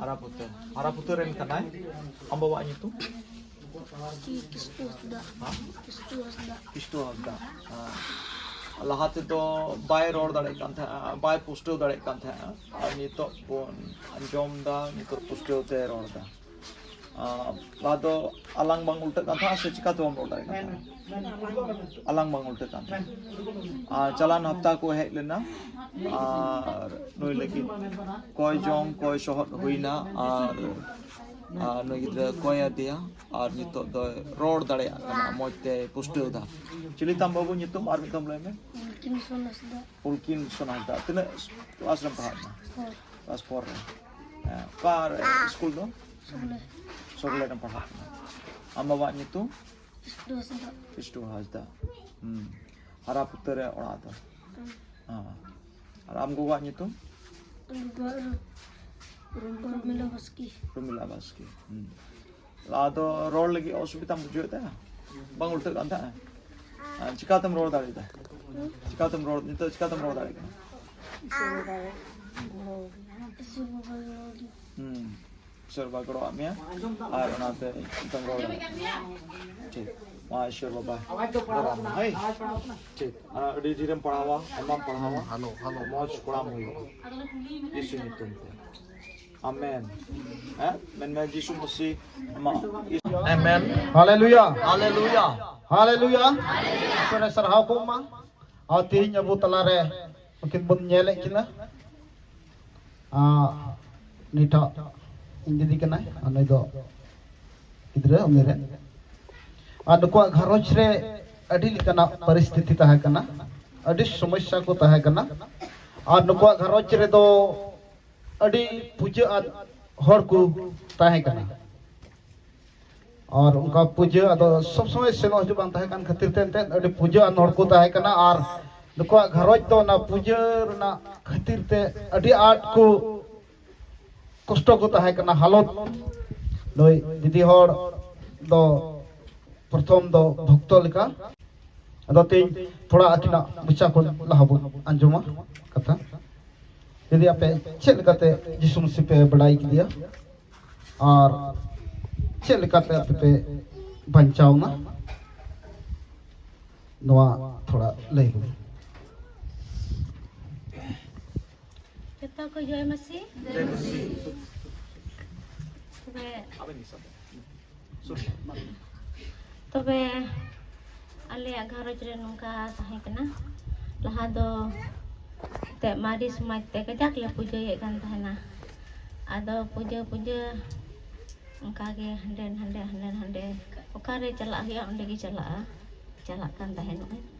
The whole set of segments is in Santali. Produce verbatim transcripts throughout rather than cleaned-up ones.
ᱦᱟᱨᱟᱯᱩᱛᱟᱹ᱾ ᱦᱟᱨᱟᱯᱩᱛᱟᱹ ᱨᱮᱱ ᱠᱟᱱᱟᱭ᱾ ᱟᱢ ᱵᱟᱵᱟᱣᱟᱜ ᱧᱩᱛᱩᱢ? ᱠᱤ-, ᱠᱤᱥᱠᱩ ᱦᱟᱸᱥᱫᱟ᱾ ᱦᱮᱸ? ᱠᱤᱥᱠᱩ ᱦᱟᱸᱥᱫᱟ᱾ ᱠᱤᱥᱠᱩ ᱦᱟᱸᱥᱫᱟ᱾ ᱦᱮᱸ᱾ ᱞᱟᱦᱟ ᱛᱮᱫᱚ ᱵᱟᱭ ᱨᱚᱲ ᱫᱟᱲᱮᱭᱟᱜ ᱠᱟᱱ ᱛᱟᱦᱮᱸᱜᱼᱟ, ᱵᱟᱭ ᱯᱩᱥᱴᱟᱹᱣ ᱫᱟᱲᱮᱭᱟᱜ ᱠᱟᱱ ᱛᱟᱦᱮᱸᱜᱼᱟ, ᱟᱨ ᱱᱤᱛᱚᱜ ᱵᱚᱱ ᱟᱸᱡᱚᱢ ᱫᱟ, ᱱᱤᱛᱚᱜ ᱯᱩᱥᱴᱟᱹᱣ ᱛᱮ ᱨᱚᱲ ᱫᱟ᱾ ᱟᱨ ᱞᱟᱦᱟ ᱫᱚ ᱟᱞᱟᱝ ᱵᱟᱝ ᱩᱞᱴᱟᱹᱜ ᱠᱟᱱ ᱛᱟᱦᱮᱸᱜᱼᱟ, ᱥᱮ ᱪᱤᱠᱟᱹ ᱛᱮᱵᱚᱱ ᱨᱚᱲ ᱫᱟᱲᱮᱭᱟᱜ ᱠᱟᱱ ᱛᱟᱦᱮᱸᱜᱼᱟ? ᱟᱞᱟᱝ ᱵᱟᱝ ᱩᱞᱴᱟᱹᱜ ᱠᱟᱱ ᱛᱟᱦᱮᱸᱜᱼᱟ᱾ ᱟᱨ ᱪᱟᱞᱟᱱ ᱦᱟᱯᱛᱟ ᱠᱚ ᱦᱮᱡ ᱞᱮᱱᱟ, ᱟᱨ ᱱᱩᱭ ᱞᱟᱹᱜᱤᱫ ᱠᱚᱭ ᱡᱚᱝ, ᱠᱚᱭ ᱥᱚᱦᱚᱫ ᱦᱩᱭᱱᱟ, ᱟᱨ, ᱟᱨ ᱱᱩᱭ ᱜᱤᱫᱽᱨᱟᱹ ᱠᱚᱭ ᱟᱫᱮᱭᱟ, ᱟᱨ ᱱᱤᱛᱚᱜ ᱫᱚᱭ ᱨᱚᱲ ᱫᱟᱲᱮᱭᱟᱜ ᱠᱟᱱᱟ, ᱢᱚᱡᱽ ᱛᱮᱭ ᱯᱩᱥᱴᱟᱹᱣ ᱫᱟ᱾ ᱪᱤᱞᱤ ᱛᱟᱢ ᱵᱟᱹᱵᱩ ᱧᱩᱛᱩᱢ? ᱟᱨ ᱢᱤᱫ ᱫᱷᱟᱣ ᱞᱟᱹᱭ ᱢᱮ᱾ ᱩᱞᱠᱤᱱ ᱥᱚᱱᱟᱥᱫᱟ᱾ ᱩᱞᱠᱤᱱ ᱥᱚᱱᱟᱥᱫᱟ᱾ ᱛᱤᱱᱟᱹᱜ ᱠᱞᱟᱥ ᱨᱮᱢ ᱯᱟᱲᱦᱟᱜ ᱠᱟᱱᱟ? ᱯᱷᱳᱨ᱾ ᱠᱞᱟᱥ ᱯᱷᱳᱨ ᱨᱮ᱾ ᱦᱮᱸ, ᱚᱠᱟ ᱨᱮ ᱥᱠᱩᱞ ᱫᱚ? ᱥᱚᱜᱞᱮ᱾ ᱥᱚᱜᱞᱮ ᱨᱮᱢ ᱯᱟᱲᱦᱟᱜ ᱠᱟᱱᱟ᱾ ᱟᱢ ᱵᱟᱵᱟᱣᱟᱜ ᱧᱩᱛᱩᱢ? ᱠᱤᱥᱠᱩ ᱦᱟᱸᱥᱫᱟ᱾ ᱠᱤᱥᱠᱩ ᱦᱟᱸᱥᱫᱟ᱾ ᱦᱩᱸ᱾ ᱦᱟᱨᱟᱯᱩᱛᱟᱹ ᱨᱮ ᱚᱲᱟᱜ ᱫᱚ? ᱦᱩᱸ᱾ ᱦᱮᱸ᱾ ᱟᱨ ᱟᱢ ᱜᱚᱜᱚᱣᱟᱜ ᱧᱩᱛᱩᱢ? ᱜᱚᱜᱚᱣᱟᱜ ᱨᱩ-, ᱨᱩᱢᱤᱞᱟ ᱵᱟᱥᱠᱮ᱾ ᱨᱩᱢᱤᱞᱟ ᱵᱟᱥᱠᱮ᱾ ᱦᱩᱸ᱾ ᱞᱟᱦᱟ ᱫᱚ ᱨᱚᱲ ᱞᱟᱹᱜᱤᱫ ᱚᱥᱩᱵᱤᱫᱷᱟᱢ ᱵᱩᱡᱷᱟᱹᱣᱮᱫ ᱛᱟᱦᱮᱸᱜᱼᱟ? ᱵᱟᱝ ᱩᱞᱴᱟᱹᱜ ᱠᱟᱱ ᱛᱟᱦᱮᱸᱜᱼᱟ? ᱟᱨ ᱪᱤᱠᱟᱹᱛᱮᱢ ᱨᱚᱲ ᱫᱟᱲᱮᱭᱟᱫᱟ? ᱪᱤᱠᱟᱹᱛᱮᱢ ᱨᱚᱲ, ᱱᱤᱛᱚᱜ ᱪᱤᱠᱟᱹᱛᱮᱢ ᱨᱚᱲ ᱫᱟᱲᱮᱭᱟᱜ ᱠᱟᱱᱟ? ᱤᱥᱚᱨ ᱵᱟᱵᱟᱭ ᱜᱚᱲᱚ ᱟᱹᱫᱤᱧᱟ᱾ ᱦᱩᱸ᱾ ᱤᱥᱚᱨ ᱵᱟᱵᱟᱭ ᱜᱚᱲᱚᱣᱟᱜ ᱢᱮᱭᱟ, ᱟᱨ ᱚᱱᱟᱛᱮ ᱱᱤᱛᱚᱜ ᱨᱚᱲ ᱫᱟᱲᱮᱭᱟᱜ ᱠᱟᱱᱟ᱾ ᱴᱷᱤᱠ᱾ ᱢᱟ ᱤᱥᱚᱨ ᱵᱟᱵᱟ ᱜᱚᱲᱚ ᱟᱢᱟ, ᱦᱳᱭ? ᱴᱷᱤᱠ᱾ ᱟᱨ ᱟᱹᱰᱤ ᱰᱷᱮᱨᱮᱢ ᱯᱟᱲᱦᱟᱣᱟ, ᱟᱭᱢᱟᱢ ᱯᱟᱲᱦᱟᱣᱟ, ᱦᱟᱞᱚ, ᱦᱟᱞᱚ᱾ ᱢᱚᱡᱽ ᱠᱚᱲᱟᱢ ᱦᱩᱭᱩᱜᱼᱟ᱾ ᱡᱤᱥᱩ ᱧᱩᱛᱩᱢ ᱛᱮ᱾ ᱟᱢᱮᱱ᱾ ᱦᱮᱸ? ᱢᱮᱱᱢᱮ, ᱡᱤᱥᱩ ᱢᱟᱹᱥᱤ ᱟᱢᱟᱜ ᱟᱢᱮᱱ᱾ ᱦᱟᱞᱮᱞᱩᱭᱟ᱾ ᱦᱟᱞᱮᱞᱩᱭᱟ᱾ ᱦᱟᱞᱮᱞᱩᱭᱟ᱾ ᱤᱥᱚᱨᱮ ᱥᱟᱨᱦᱟᱣ ᱠᱚᱜ ᱢᱟ᱾ ᱟᱨ ᱛᱮᱦᱮᱧ ᱟᱵᱚ ᱛᱟᱞᱟᱨᱮ ᱩᱱᱠᱤᱱ ᱵᱚᱱ ᱧᱮᱞᱮᱫ ᱠᱤᱱᱟ᱾ ᱟᱨ ᱱᱤᱛᱚᱜ ᱤᱧ ᱫᱤᱫᱤ ᱠᱟᱱᱟᱭ, ᱟᱨ ᱱᱩᱭ ᱫᱚ ᱜᱤᱫᱽᱨᱟᱹ ᱩᱢᱮᱨ ᱨᱮ᱾ ᱟᱨ ᱱᱩᱠᱩᱣᱟᱜ ᱜᱷᱟᱨᱚᱸᱡᱽ ᱨᱮ ᱟᱹᱰᱤ ᱞᱮᱠᱟᱱᱟᱜ ᱯᱚᱨᱤᱥᱛᱷᱤᱛᱤ ᱛᱟᱦᱮᱸ ᱠᱟᱱᱟ, ᱟᱹᱰᱤ ᱥᱚᱢᱚᱥᱥᱟ ᱠᱚ ᱛᱟᱦᱮᱸ ᱠᱟᱱᱟ᱾ ᱟᱨ ᱱᱩᱠᱩᱣᱟᱜ ᱜᱷᱟᱨᱚᱸᱡᱽ ᱨᱮᱫᱚ ᱟᱹᱰᱤ ᱯᱩᱡᱟᱹ ᱟᱱ ᱦᱚᱲ ᱠᱚ ᱛᱟᱦᱮᱸ ᱠᱟᱱᱟ᱾ ᱟᱨ ᱚᱱᱠᱟ ᱯᱩᱡᱟᱹ ᱟᱫᱚ ᱥᱚᱵ ᱥᱚᱢᱚᱭ ᱥᱮᱱᱚᱜ ᱦᱤᱡᱩᱜ ᱵᱟᱝ ᱛᱟᱦᱮᱸ ᱠᱟᱱ ᱠᱷᱟᱹᱛᱤᱨ ᱛᱮ ᱮᱱᱛᱮᱫ ᱟᱹᱰᱤ ᱯᱩᱡᱟᱹ ᱟᱱ ᱦᱚᱲ ᱠᱚ ᱛᱟᱦᱮᱸ ᱠᱟᱱᱟ᱾ ᱟᱨ ᱱᱩᱠᱩᱣᱟᱜ ᱜᱷᱟᱨᱚᱸᱡᱽ ᱫᱚ ᱚᱱᱟ ᱯᱩᱡᱟᱹ ᱨᱮᱱᱟᱜ ᱠᱷᱟᱹᱛᱤᱨ ᱛᱮ ᱟᱹᱰᱤ ᱟᱸᱴ ᱠᱚ ᱠᱚᱥᱴᱚ ᱠᱚ ᱛᱟᱦᱮᱸ ᱠᱟᱱᱟ, ᱦᱟᱞᱚᱛ᱾ ᱱᱩᱭ ᱫᱤᱫᱤ ᱦᱚᱲ ᱫᱚ ᱯᱨᱚᱛᱷᱚᱢ ᱫᱚ ᱵᱷᱚᱠᱛᱚ ᱞᱮᱠᱟ᱾ ᱟᱫᱚ ᱛᱮᱦᱮᱧ ᱛᱷᱚᱲᱟ ᱟᱹᱠᱤᱱᱟᱜ ᱢᱚᱪᱟ ᱠᱷᱚᱱ ᱞᱟᱦᱟ ᱵᱚᱱ ᱟᱸᱡᱚᱢᱟ ᱠᱟᱛᱷᱟ᱾ ᱡᱩᱫᱤ ᱟᱯᱮ ᱪᱮᱫ ᱞᱮᱠᱟᱛᱮ ᱡᱤᱥᱩ ᱢᱟᱹᱥᱤ ᱯᱮ ᱵᱟᱰᱟᱭ ᱠᱮᱫᱮᱭᱟ ᱟᱨ ᱪᱮᱫ ᱞᱮᱠᱟᱛᱮ ᱟᱯᱮ ᱯᱮ ᱵᱟᱧᱪᱟᱣᱱᱟ, ᱱᱚᱣᱟ ᱛᱷᱚᱲᱟ ᱞᱟᱹᱭ ᱵᱚᱱ᱾ ᱡᱚᱛᱚ ᱠᱚ ᱡᱚᱭ ᱢᱟᱹᱥᱤ᱾ ᱛᱚᱵᱮ, ᱛᱚᱵᱮ ᱟᱞᱮᱭᱟᱜ ᱜᱷᱟᱨᱚᱸᱡᱽ ᱨᱮ ᱱᱚᱝᱠᱟ ᱛᱟᱦᱮᱸ ᱠᱟᱱᱟ, ᱞᱟᱦᱟ ᱫᱚ ᱮᱱᱛᱮᱫ ᱢᱟᱨᱮ ᱥᱚᱢᱟᱡᱽ ᱛᱮ ᱠᱟᱡᱟᱠ ᱞᱮ ᱯᱩᱡᱟᱹᱭᱮᱫ ᱠᱟᱱ ᱛᱟᱦᱮᱱᱟ᱾ ᱟᱫᱚ ᱯᱩᱡᱟᱹ ᱯᱩᱡᱟᱹ ᱚᱱᱠᱟ ᱜᱮ ᱦᱟᱸᱰᱮ ᱱᱟᱸᱰᱮ ᱦᱟᱸᱰᱮ ᱱᱟᱸᱰᱮ ᱚᱠᱟᱨᱮ ᱪᱟᱞᱟᱜ ᱦᱩᱭᱩᱜᱼᱟ, ᱚᱸᱰᱮ ᱜᱮ ᱪᱟᱞᱟᱜᱼᱟ, ᱪᱟᱞᱟᱜ ᱠᱟᱱ ᱛᱟᱦᱮᱱᱚᱜ᱾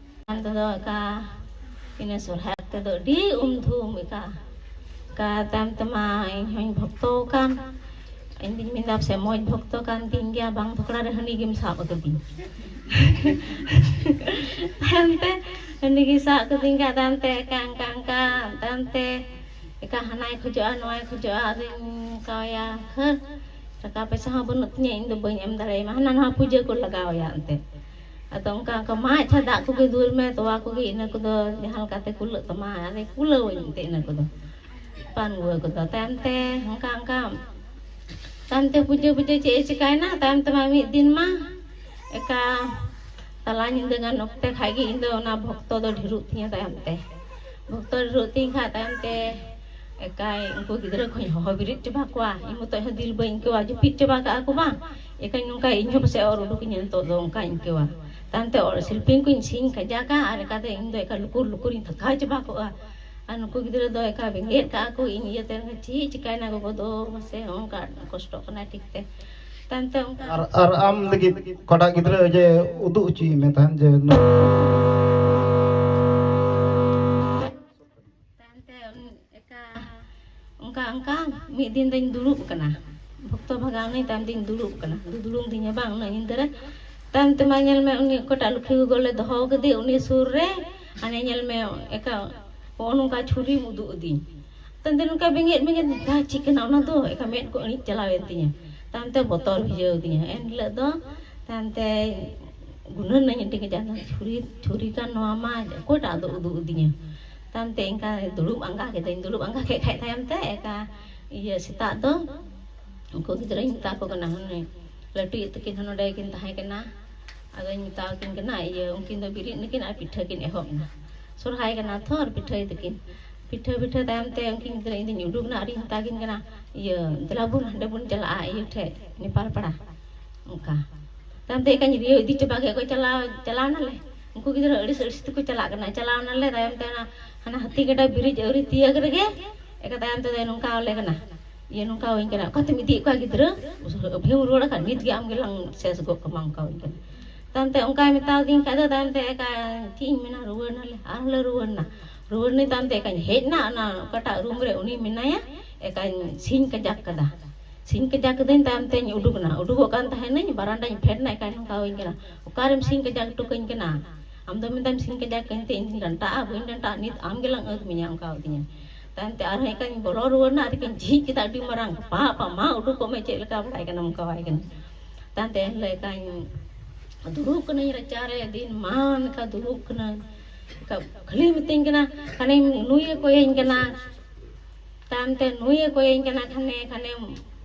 ᱟᱢ ᱛᱮᱫᱚ ᱮᱠᱟ ᱤᱱᱟᱹ ᱥᱚᱨᱦᱟᱭ ᱚᱠᱛᱮ ᱫᱚ ᱟᱹᱰᱤ ᱩᱢᱫᱷᱩᱢ ᱮᱠᱟ, ᱮᱠᱟ ᱛᱟᱭᱚᱢ ᱛᱮᱢᱟ ᱤᱧ ᱦᱚᱸᱧ ᱵᱷᱚᱠᱛᱚ ᱟᱠᱟᱱ᱾ ᱤᱧ ᱫᱩᱧ ᱢᱮᱱᱫᱟ ᱯᱟᱥᱮ ᱢᱚᱡᱽ ᱵᱷᱚᱠᱛᱚ ᱠᱟᱱ ᱛᱤᱧ ᱜᱮᱭᱟ, ᱵᱟᱝ ᱛᱷᱚᱠᱲᱟ ᱨᱮ ᱦᱟᱹᱱᱤ ᱜᱮᱢ ᱥᱟᱵ ᱟᱠᱟᱫᱤᱧ᱾ ᱛᱟᱭᱚᱢ ᱛᱮ ᱦᱟᱹᱱᱤ ᱜᱮ ᱥᱟᱵ ᱠᱟᱹᱫᱤᱧ ᱠᱷᱟᱱ ᱛᱟᱭᱚᱢ ᱛᱮ ᱮᱠᱟ ᱚᱱᱠᱟ ᱚᱱᱠᱟ ᱛᱟᱭᱚᱢ ᱛᱮ ᱮᱠᱟ ᱦᱟᱱᱟᱭ ᱠᱷᱚᱡᱚᱜᱼᱟ, ᱱᱚᱣᱟᱭ ᱠᱷᱚᱡᱚᱜᱼᱟ, ᱟᱫᱚᱧ ᱚᱱᱠᱟᱭᱟ ᱠᱷᱟᱹᱨ ᱴᱟᱠᱟ ᱯᱚᱭᱥᱟ ᱦᱚᱸ ᱵᱟᱹᱱᱩᱜ ᱛᱤᱧᱟᱹ, ᱤᱧ ᱫᱚ ᱵᱟᱹᱧ ᱮᱢ ᱫᱟᱲᱮᱭᱟᱢᱟ, ᱦᱟᱱᱟ ᱱᱟᱣᱟ ᱯᱩᱡᱟᱹ ᱠᱚ ᱞᱟᱜᱟᱣ ᱟᱭᱟ ᱮᱱᱛᱮ᱾ ᱟᱫᱚ ᱚᱱᱠᱟ ᱚᱱᱠᱟ ᱢᱟ ᱟᱪᱪᱷᱟ ᱫᱟᱜ ᱠᱚᱜᱮ ᱫᱩᱞ ᱢᱮ, ᱛᱚᱣᱟ ᱠᱚᱜᱮ, ᱤᱱᱟᱹ ᱠᱚᱫᱚ ᱡᱟᱦᱟᱸ ᱞᱮᱠᱟᱛᱮ ᱠᱩᱞᱟᱹᱜ ᱛᱟᱢᱟ, ᱟᱨᱮ ᱠᱩᱞᱟᱹᱣᱟᱹᱧ ᱮᱱᱛᱮ ᱤᱱᱟᱹ ᱠᱚᱫᱚ᱾ ᱯᱟᱱ ᱜᱩᱣᱟᱹ ᱠᱚᱫᱚ ᱛᱟᱭᱚᱢ ᱛᱮ ᱚᱱᱠᱟ ᱚᱱᱠᱟ ᱛᱟᱭᱚᱢ ᱛᱮ ᱯᱩᱡᱟᱹ ᱯᱩᱡᱟᱹ ᱪᱮᱫ ᱮ ᱪᱤᱠᱟᱭᱮᱱᱟ, ᱛᱟᱭᱚᱢ ᱛᱮᱢᱟ ᱢᱤᱫ ᱫᱤᱱ ᱢᱟ ᱮᱠᱟ ᱛᱟᱞᱟ ᱧᱤᱫᱟᱹ ᱜᱟᱱ ᱚᱠᱛᱮ ᱠᱷᱟᱡ ᱜᱮ ᱤᱧ ᱫᱚ ᱚᱱᱟ ᱵᱷᱚᱠᱛᱚ ᱫᱚ ᱰᱷᱮᱨᱚᱜ ᱛᱤᱧᱟᱹ ᱛᱟᱭᱚᱢ ᱛᱮ᱾ ᱵᱷᱚᱠᱛᱚ ᱰᱷᱮᱨᱚᱜ ᱛᱤᱧ ᱠᱷᱟᱡ ᱛᱟᱭᱚᱢ ᱛᱮ ᱮᱠᱟᱭ ᱩᱱᱠᱩ ᱜᱤᱫᱽᱨᱟᱹ ᱠᱚᱧ ᱦᱚᱦᱚ ᱵᱮᱨᱮᱫ ᱪᱟᱵᱟ ᱠᱚᱣᱟ, ᱤᱧ ᱢᱚᱛᱚᱡ ᱦᱚᱸ ᱫᱤᱞ ᱵᱟᱹᱧ ᱟᱹᱭᱠᱟᱹᱣᱟ, ᱡᱟᱹᱯᱤᱫ ᱪᱟᱵᱟ ᱠᱟᱜᱼᱟ ᱠᱚ ᱵᱟᱝ᱾ ᱮᱠᱟᱧ ᱱᱚᱝᱠᱟ ᱤᱧ ᱦᱚᱸ ᱯᱟᱥᱮᱡ ᱚᱨ ᱩᱰᱩᱠᱤᱧᱟ ᱱᱤᱛᱚᱜ ᱫᱚ ᱚᱱᱠᱟᱧ ᱟᱹᱭᱠᱟᱹᱣᱟ᱾ ᱛᱟᱭᱚᱢ ᱛᱮ ᱚᱲ-, ᱥᱤᱞᱯᱤᱧ ᱠᱚᱧ ᱥᱤᱧ ᱠᱟᱡᱟᱠᱟ ᱟᱨ ᱮᱠᱟᱛᱮ ᱤᱧ ᱫᱚ ᱮᱠᱟ ᱞᱩᱠᱩᱨ ᱞᱩᱠᱩᱨᱤᱧ ᱛᱷᱟᱠᱟᱣ ᱪᱟᱵᱟ ᱠᱚᱜᱼᱟ᱾ ᱟᱨ ᱱᱩᱠᱩ ᱜᱤᱫᱽᱨᱟᱹ ᱫᱚ ᱮᱠᱟ ᱵᱮᱸᱜᱮᱫ ᱠᱟᱜᱼᱟ ᱠᱚ, ᱤᱧ ᱤᱭᱟᱹᱛᱮ ᱪᱮᱫ ᱪᱤᱠᱟᱭᱱᱟ ᱜᱚᱜᱚ ᱫᱚ ᱢᱟᱥᱮ ᱚᱱᱠᱟ ᱠᱚᱥᱴᱚᱜ ᱠᱟᱱᱟᱭ ᱴᱷᱤᱠ ᱛᱮ᱾ ᱛᱟᱭᱚᱢ ᱛᱮ ᱚᱱᱠᱟ ᱟᱨ, ᱟᱨ ᱟᱢ ᱞᱟᱹᱜᱤᱫ ᱚᱠᱟᱴᱟᱜ ᱜᱤᱫᱽᱨᱟᱹ ᱡᱮ ᱩᱫᱩᱜ ᱦᱚᱪᱚᱭ ᱢᱮ ᱛᱟᱦᱮᱸᱫ ᱡᱮ ᱱᱩᱭ ᱛᱟᱭᱚᱢ ᱛᱮ ᱩᱱᱤ ᱮᱠᱟ ᱚᱱᱠᱟ ᱚᱱᱠᱟ ᱢᱤᱫ ᱫᱤᱱ ᱫᱚᱧ ᱫᱩᱲᱩᱵ ᱠᱟᱱᱟ, ᱵᱷᱚᱠᱛᱚ ᱵᱷᱟᱜᱟᱣ ᱱᱟᱹᱧ, ᱛᱟᱭᱚᱢ ᱫᱚᱧ ᱫᱩᱲᱩᱵ ᱠᱟᱱᱟ, ᱫᱩᱫᱲᱩᱢ ᱫᱤᱧᱟ ᱵᱟᱝ ᱩᱱᱟᱹᱜ ᱧᱤᱫᱟᱹ ᱨᱮ᱾ ᱛᱟᱭᱚᱢ ᱛᱮᱢᱟ ᱧᱮᱞ ᱢᱮ ᱩᱱᱤ ᱚᱠᱚᱭᱴᱟᱜ ᱞᱩᱠᱷᱤ ᱜᱚᱜᱚ ᱞᱮ ᱫᱚᱦᱚ ᱠᱟᱫᱮ ᱩᱱᱤ ᱥᱩᱨ ᱨᱮ, ᱦᱟᱱᱮ ᱧᱮᱞ ᱢᱮ ᱮᱠᱟ ᱱᱚᱜᱼᱚ ᱱᱚᱝᱠᱟ ᱪᱷᱩᱨᱤᱢ ᱩᱫᱩᱜ ᱟᱹᱫᱤᱧ᱾ ᱛᱟᱭᱚᱢ ᱛᱮ ᱱᱚᱝᱠᱟ ᱵᱮᱸᱜᱮᱫ ᱵᱮᱸᱜᱮᱫ ᱫᱟ ᱪᱮᱫ ᱠᱟᱱᱟ ᱚᱱᱟ ᱫᱚ, ᱮᱠᱟ ᱢᱮᱫ ᱠᱚ ᱟᱹᱬᱤᱡ ᱪᱟᱞᱟᱣᱮᱱ ᱛᱤᱧᱟᱹ᱾ ᱛᱟᱭᱚᱢ ᱛᱮ ᱵᱚᱛᱚᱨ ᱵᱷᱤᱡᱟᱹᱣ ᱫᱤᱧᱟᱹ ᱮᱱ ᱦᱤᱞᱳᱜ ᱫᱚ᱾ ᱛᱟᱭᱚᱢ ᱛᱮ ᱜᱩᱱᱟᱹᱱ ᱱᱟᱹᱧ ᱟᱹᱰᱤ ᱠᱟᱡᱟᱠ, ᱪᱷᱩᱨᱤ, ᱪᱷᱩᱨᱤ ᱠᱟᱱ ᱱᱚᱣᱟ ᱢᱟ ᱚᱠᱚᱭᱴᱟᱜ ᱫᱚ ᱩᱫᱩᱜ ᱟᱹᱫᱤᱧᱟ᱾ ᱛᱟᱭᱚᱢ ᱛᱮ ᱤᱱᱠᱟ ᱫᱩᱲᱩᱵ ᱟᱸᱜᱟ ᱠᱮᱫᱟᱹᱧ᱾ ᱫᱩᱲᱩᱵ ᱟᱸᱜᱟ ᱠᱮᱫ ᱠᱷᱟᱡ ᱛᱟᱭᱚᱢ ᱛᱮ ᱮᱠᱟ ᱤᱭᱟᱹ ᱥᱮᱛᱟᱜ ᱫᱚ ᱩᱱᱠᱩ ᱜᱤᱫᱽᱨᱟᱹᱧ ᱢᱮᱛᱟ ᱠᱚ ᱠᱟᱱᱟ, ᱦᱟᱱᱮ ᱞᱟᱹᱴᱩᱭᱤᱡ ᱛᱟᱹᱠᱤᱱ ᱦᱚᱸ ᱱᱚᱰᱮ ᱠᱤᱱ ᱛᱟᱦᱮᱸ ᱠᱟᱱᱟ᱾ ᱟᱫᱚᱧ ᱢᱮᱛᱟ ᱠᱤᱱ ᱠᱟᱱᱟ, ᱤᱭᱟᱹ ᱩᱱᱠᱤᱱ ᱫᱚ ᱵᱮᱨᱮᱫ ᱱᱟᱹᱠᱤᱱ ᱟᱨ ᱯᱤᱴᱷᱟᱹ ᱠᱤᱱ ᱮᱦᱚᱵ ᱮᱱᱟ᱾ ᱥᱚᱨᱦᱟᱭ ᱠᱟᱱᱟ ᱛᱷᱚᱨ, ᱯᱤᱴᱷᱟᱹᱭ ᱛᱟᱹᱠᱤᱱ᱾ ᱯᱤᱴᱷᱟᱹ ᱯᱤᱴᱷᱟᱹ ᱛᱟᱭᱚᱢ ᱛᱮ ᱩᱱᱠᱤᱱ ᱜᱤᱫᱽᱨᱟᱹ ᱤᱧ ᱫᱚᱧ ᱩᱰᱩᱠ ᱮᱱᱟ ᱟᱨᱤᱧ ᱢᱮᱛᱟ ᱠᱤᱱ ᱠᱟᱱᱟ, ᱤᱭᱟᱹ ᱫᱮᱞᱟ ᱵᱚᱱ ᱦᱟᱸᱰᱮ ᱵᱚᱱ ᱪᱟᱞᱟᱜᱼᱟ ᱤᱭᱟᱹ ᱴᱷᱮᱡ ᱱᱮᱯᱟᱞ ᱯᱟᱲᱟ᱾ ᱚᱱᱠᱟ ᱛᱟᱭᱚᱢ ᱛᱮ ᱮᱠᱟᱧ ᱨᱤᱭᱟᱹᱣ ᱤᱫᱤ ᱪᱟᱵᱟ ᱠᱮᱫ ᱠᱚᱣᱟ᱾ ᱪᱟᱞᱟᱣ ᱪᱟᱞᱟᱣ ᱱᱟᱞᱮ, ᱩᱱᱠᱩ ᱜᱤᱫᱽᱨᱟᱹ ᱟᱹᱲᱤᱥ ᱟᱹᱲᱤᱥ ᱛᱮᱠᱚ ᱪᱟᱞᱟᱜ ᱠᱟᱱᱟ᱾ ᱪᱟᱞᱟᱣ ᱱᱟᱞᱮ ᱛᱟᱭᱚᱢ ᱛᱮ ᱚᱱᱟ ᱦᱟᱱᱟ ᱦᱟᱹᱛᱤ ᱜᱟᱰᱟ ᱵᱨᱤᱡᱽ ᱟᱹᱣᱨᱤ ᱛᱤᱭᱟᱹᱜ ᱨᱮᱜᱮ ᱮᱠᱟ ᱛᱟᱭᱚᱢ ᱛᱮᱫᱚ ᱱᱚᱝᱠᱟ ᱟᱞᱮ ᱠᱟᱱᱟ, ᱤᱭᱟᱹ ᱱᱚᱝᱠᱟ ᱟᱹᱧ ᱠᱟᱱᱟ, ᱚᱠᱟᱛᱮᱢ ᱤᱫᱤᱭᱮᱫ ᱠᱚᱣᱟ ᱜᱤᱫᱽᱨᱟᱹ? ᱟᱹᱵᱷᱤᱢ ᱨᱩᱣᱟᱹᱲ ᱟᱠᱟᱫ, ᱱᱤᱛ ᱜᱮ ᱟᱢ ᱜᱮᱞᱟᱝ ᱥᱮᱥ ᱜᱚᱫ ᱠᱟᱢᱟ, ᱚᱱᱠᱟ ᱟᱹᱧ ᱠᱟᱱᱟ᱾ ᱛᱟᱭᱚᱢ ᱛᱮ ᱚᱱᱠᱟᱭ ᱢᱮᱛᱟᱣᱫᱤᱧ ᱠᱷᱟᱡ ᱫᱚ ᱛᱟᱭᱚᱢ ᱛᱮ ᱮᱠᱟ ᱪᱮᱫ ᱤᱧ ᱢᱮᱱᱟ, ᱨᱩᱣᱟᱹᱲ ᱱᱟᱞᱮ, ᱟᱨᱦᱚᱸ ᱞᱮ ᱨᱩᱣᱟᱹᱲ ᱱᱟ᱾ ᱨᱩᱣᱟᱹᱲ ᱱᱟᱹᱧ ᱛᱟᱭᱚᱢ ᱛᱮ ᱮᱠᱟᱧ ᱦᱮᱡ ᱱᱟ, ᱚᱱᱟ ᱚᱠᱟᱴᱟᱜ ᱨᱩᱢ ᱨᱮ ᱩᱱᱤ ᱢᱮᱱᱟᱭᱟ, ᱮᱠᱟᱧ ᱥᱤᱧ ᱠᱟᱡᱟᱠ ᱠᱟᱫᱟ᱾ ᱥᱤᱧ ᱠᱟᱡᱟᱠ ᱠᱟᱹᱫᱟᱹᱧ, ᱛᱟᱭᱚᱢ ᱛᱮᱧ ᱩᱰᱩᱠ ᱱᱟ᱾ ᱩᱰᱩᱠᱚᱜ ᱠᱟᱱ ᱛᱟᱦᱮᱱᱟᱹᱧ, ᱵᱟᱨᱟᱱᱰᱟᱧ ᱯᱷᱮᱰ ᱱᱟ, ᱮᱠᱟᱭ ᱱᱚᱝᱠᱟ ᱟᱹᱧ ᱠᱟᱱᱟ, "ᱚᱠᱟᱨᱮᱢ ᱥᱤᱧ ᱠᱟᱡᱟᱠ ᱦᱚᱴᱚ ᱠᱟᱹᱧ ᱠᱟᱱᱟ? ᱟᱢ ᱫᱚ ᱢᱮᱱᱫᱟᱢ ᱥᱤᱧ ᱠᱟᱡᱟᱠ ᱠᱟᱹᱧ ᱛᱮ ᱤᱧ ᱫᱚᱧ ᱰᱟᱱᱴᱟᱜᱼᱟ? ᱵᱟᱹᱧ ᱰᱟᱱᱴᱟᱜᱼᱟ, ᱱᱤᱛ ᱟᱢ ᱜᱮᱞᱟᱝ ᱟᱹᱫ ᱢᱮᱭᱟ", ᱚᱱᱠᱟ ᱟᱹᱫᱤᱧᱟ᱾ ᱛᱟᱭᱚᱢ ᱛᱮ ᱟᱨᱦᱚᱸ ᱮᱠᱟᱧ ᱵᱚᱞᱚ ᱨᱩᱣᱟᱹᱲ ᱱᱟ, ᱟᱨ ᱮᱠᱟᱧ ᱡᱷᱤᱡ ᱠᱮᱫᱟ ᱟᱹᱰᱤ ᱢᱟᱨᱟᱝ, "ᱯᱟ, ᱯᱟ, ᱢᱟ ᱩᱰᱩᱠᱚᱜ ᱢᱮ, ᱪᱮᱫ ᱞᱮᱠᱟ ᱵᱟᱲᱟᱭ ᱠᱟᱱᱟ", ᱚᱱᱠᱟ ᱵᱟᱲᱟᱭ ᱠᱟᱱᱟ᱾ ᱛᱟᱭᱚᱢ ᱛᱮ ᱮᱱᱦᱤᱞᱳᱜ ᱮᱠᱟᱧ ᱫᱩᱲᱩᱵ ᱠᱟᱹᱱᱟᱹᱧ ᱨᱟᱪᱟᱨᱮ, ᱫᱤᱱ ᱢᱟᱱ ᱞᱮᱠᱟ ᱫᱩᱲᱩᱵ ᱠᱟᱹᱱᱟᱹᱧ᱾ ᱠᱷᱟᱹᱞᱤ ᱢᱤᱛᱟᱹᱧ ᱠᱟᱱᱟ, ᱠᱷᱟᱱᱮ ᱱᱩᱭᱮ ᱠᱚᱭᱟᱹᱧ ᱠᱟᱱᱟ, ᱛᱟᱭᱚᱢ ᱛᱮ ᱱᱩᱭᱮ ᱠᱚᱭᱟᱹᱧ ᱠᱟᱱᱟ, ᱠᱷᱟᱱᱮ, ᱠᱷᱟᱱᱮ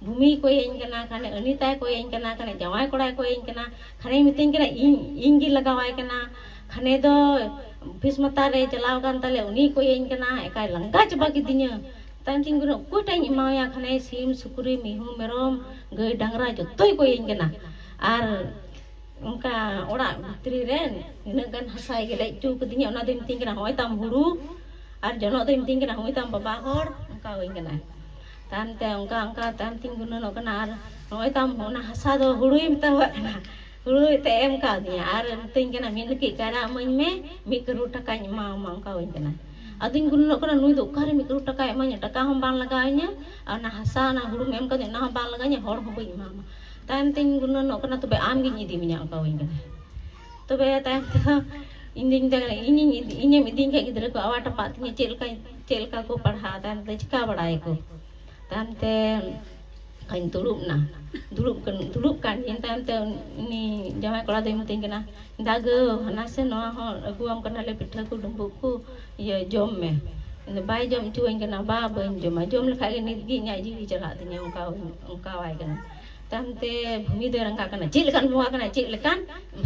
ᱵᱷᱩᱢᱤᱭ ᱠᱚᱭᱟᱹᱧ ᱠᱟᱱᱟ, ᱠᱷᱟᱱᱮ ᱟᱱᱤᱛᱟᱭ ᱠᱚᱭᱟᱹᱧ ᱠᱟᱱᱟ, ᱠᱷᱟᱱᱮ ᱡᱟᱶᱟᱭ ᱠᱚᱲᱟᱭ ᱠᱚᱭᱟᱹᱧ ᱠᱟᱱᱟ, ᱠᱷᱟᱱᱮ ᱢᱤᱛᱟᱹᱧ ᱠᱟᱱᱟ, "ᱤᱧ, ᱤᱧ ᱜᱮ ᱞᱟᱜᱟᱣᱟᱭ ᱠᱟᱱᱟ", ᱠᱷᱟᱱᱮ ᱫᱚ ᱚᱯᱷᱤᱥ ᱢᱟᱛᱟᱨ ᱨᱮ ᱪᱟᱞᱟᱣ ᱟᱠᱟᱱ ᱛᱟᱞᱮ, ᱩᱱᱤᱭ ᱠᱚᱭᱟᱹᱧ ᱠᱟᱱᱟ, ᱮᱠᱟᱭ ᱞᱟᱸᱜᱟ ᱪᱟᱵᱟ ᱠᱤᱫᱤᱧᱟ᱾ ᱛᱟᱭᱚᱢ ᱛᱮᱧ ᱜᱩᱱᱟᱹᱱᱚᱜ, ᱚᱠᱚᱭᱴᱟᱜ ᱤᱧ ᱮᱢᱟᱣᱟᱭᱟ? ᱠᱷᱟᱱᱮ ᱥᱤᱢ, ᱥᱩᱠᱨᱤ, ᱢᱤᱦᱩ, ᱢᱮᱨᱚᱢ, ᱜᱟᱹᱭ, ᱰᱟᱝᱨᱟ ᱡᱚᱛᱚᱭ ᱠᱚᱭᱟᱹᱧ ᱠᱟᱱᱟ᱾ ᱟᱨ ᱚᱱᱠᱟ ᱚᱲᱟᱜ ᱵᱷᱤᱛᱨᱤ ᱨᱮ ᱱᱤᱱᱟᱹᱜ ᱜᱟᱱ ᱦᱟᱥᱟᱭ ᱜᱮᱞᱮᱡ ᱦᱚᱪᱚ ᱠᱟᱹᱫᱤᱧᱟ, ᱚᱱᱟ ᱫᱚᱭ ᱢᱤᱛᱟᱹᱧ ᱠᱟᱱᱟ, "ᱦᱚᱸᱜᱼᱚᱭ ᱛᱟᱢ ᱦᱩᱲᱩ", ᱟᱨ ᱡᱚᱱᱚᱜ ᱫᱚᱭ ᱢᱤᱛᱟᱹᱧ ᱠᱟᱱᱟ, "ᱦᱚᱸᱜᱼᱚᱭ ᱛᱟᱢ ᱵᱟᱵᱟ ᱦᱚᱲ", ᱚᱱᱠᱟ ᱦᱩᱭ ᱠᱟᱱᱟ᱾ ᱛᱟᱭᱚᱢ ᱛᱮ ᱚᱱᱠᱟ ᱚᱱᱠᱟ ᱛᱟᱭᱚᱢ ᱛᱮᱧ ᱜᱩᱱᱟᱹᱱᱚᱜ ᱠᱟᱱᱟ, ᱟᱨ ᱱᱚᱜᱼᱚᱭ ᱛᱟᱢ ᱚᱱᱟ ᱦᱟᱥᱟ ᱫᱚ ᱦᱩᱲᱩᱭ ᱢᱮᱛᱟᱣᱟᱜ ᱠᱟᱱᱟ, ᱦᱩᱲᱩᱭ ᱛᱮ ᱮᱢ ᱠᱟᱣᱫᱤᱧᱟ, ᱟᱨ ᱢᱤᱛᱟᱹᱧ ᱠᱟᱱᱟ, "ᱢᱤᱫ ᱞᱟᱹᱠᱤᱡ ᱠᱟᱭᱨᱟ ᱤᱢᱟᱹᱧ ᱢᱮ, ᱢᱤᱫ ᱠᱟᱨᱳᱲ ᱴᱟᱠᱟᱧ ᱮᱢᱟᱣᱟᱢᱟ", ᱚᱱᱠᱟ ᱦᱩᱭ ᱠᱟᱱᱟ᱾ ᱟᱫᱚᱧ ᱜᱩᱱᱟᱹᱱᱚᱜ ᱠᱟᱱᱟ, ᱱᱩᱭ ᱫᱚ ᱚᱠᱟᱨᱮ ᱢᱤᱫ ᱠᱟᱨᱳᱲ ᱴᱟᱠᱟᱭ ᱮᱢᱟᱹᱧᱟ, ᱴᱟᱠᱟ ᱦᱚᱸ ᱵᱟᱝ ᱞᱟᱜᱟᱣ ᱤᱧᱟᱹ, ᱟᱨ ᱚᱱᱟ ᱦᱟᱥᱟ, ᱚᱱᱟ ᱦᱩᱲᱩᱢ ᱮᱢ ᱠᱟᱹᱫᱤᱧ, ᱚᱱᱟ ᱦᱚᱸ ᱵᱟᱝ ᱞᱟᱜᱟᱣ ᱤᱧᱟᱹ, ᱦᱚᱲ ᱦᱚᱸ ᱵᱟᱹᱧ ᱮᱢᱟᱢᱟ᱾ ᱛᱟᱭᱚᱢ ᱛᱮᱧ ᱜᱩᱱᱟᱹᱱᱚᱜ ᱠᱟᱱᱟ, ᱛᱚᱵᱮ ᱟᱢ ᱜᱤᱧ ᱤᱫᱤ ᱢᱮᱭᱟ, ᱚᱱᱠᱟ ᱦᱩᱭ ᱠᱟᱱᱟ᱾ ᱛᱚᱵᱮ ᱛᱟᱭᱚᱢ ᱛᱮᱫᱚ ᱤᱧ ᱫᱩᱧ ᱢᱮᱛᱟᱭ ᱠᱟᱱᱟ, ᱤᱧᱤᱧ ᱤᱫᱤ-, ᱤᱧᱮᱢ ᱤᱫᱤᱧ ᱠᱷᱟᱡ ᱜᱤᱫᱽᱨᱟᱹ ᱠᱚ ᱟᱣᱟ ᱴᱟᱯᱟᱜ ᱛᱤᱧᱟᱹ, ᱪᱮᱫ ᱞᱮᱠᱟ, ᱪᱮᱫ ᱞᱮᱠᱟ ᱠᱚ ᱯᱟᱲᱦᱟᱜᱼᱟ, ᱛᱟᱭᱚᱢ ᱛᱮ ᱪᱤᱠᱟ ᱵᱟᱲᱟᱭᱟᱠᱚ᱾ ᱛᱟᱭᱚᱢ ᱛᱮ ᱠᱷᱟᱱ ᱫᱩᱲᱩᱵ ᱱᱟ᱾ ᱫᱩᱲᱩᱵ ᱠᱟᱱ, ᱫᱩᱲᱩᱵ ᱠᱟᱱ ᱜᱤᱭᱟᱹᱧ᱾ ᱛᱟᱭᱚᱢ ᱛᱮ ᱩᱱᱤ ᱡᱟᱶᱟᱭ ᱠᱚᱲᱟ ᱫᱚᱭ ᱢᱤᱛᱟᱹᱧ ᱠᱟᱱᱟ, "ᱫᱟᱜᱟᱹ, ᱦᱟᱱᱟ ᱥᱮ ᱱᱚᱣᱟ ᱦᱚᱸ ᱟᱹᱜᱩᱣᱟᱢ ᱠᱟᱱᱟᱞᱮ, ᱯᱤᱴᱷᱟᱹ ᱠᱚ, ᱰᱩᱸᱵᱩᱜ ᱠᱚ, ᱤᱭᱟᱹ, ᱡᱚᱢ ᱢᱮ᱾" ᱤᱧ ᱫᱚ ᱵᱟᱭ ᱡᱚᱢ ᱦᱚᱪᱚᱣᱟᱹᱧ ᱠᱟᱱᱟ, "ᱵᱟ, ᱵᱟᱹᱧ ᱡᱚᱢᱟ, ᱡᱚᱢ ᱞᱮᱠᱷᱟᱡ ᱜᱮ ᱱᱤᱛ ᱜᱮ ᱤᱧᱟᱹᱜ ᱡᱤᱣᱤ ᱪᱟᱞᱟᱜ ᱛᱤᱧᱟᱹ", ᱚᱱᱠᱟ, ᱚᱱᱠᱟᱣᱟᱭ ᱠᱟᱱᱟ᱾ ᱛᱟᱭᱚᱢ ᱛᱮ ᱵᱷᱩᱢᱤ ᱫᱚᱭ ᱨᱟᱸᱜᱟᱜ ᱠᱟᱱᱟ, "ᱪᱮᱫ ᱞᱮᱠᱟᱱ ᱵᱚᱸᱜᱟ ᱠᱟᱱᱟᱭ, ᱪᱮᱫ ᱞᱮᱠᱟᱱ?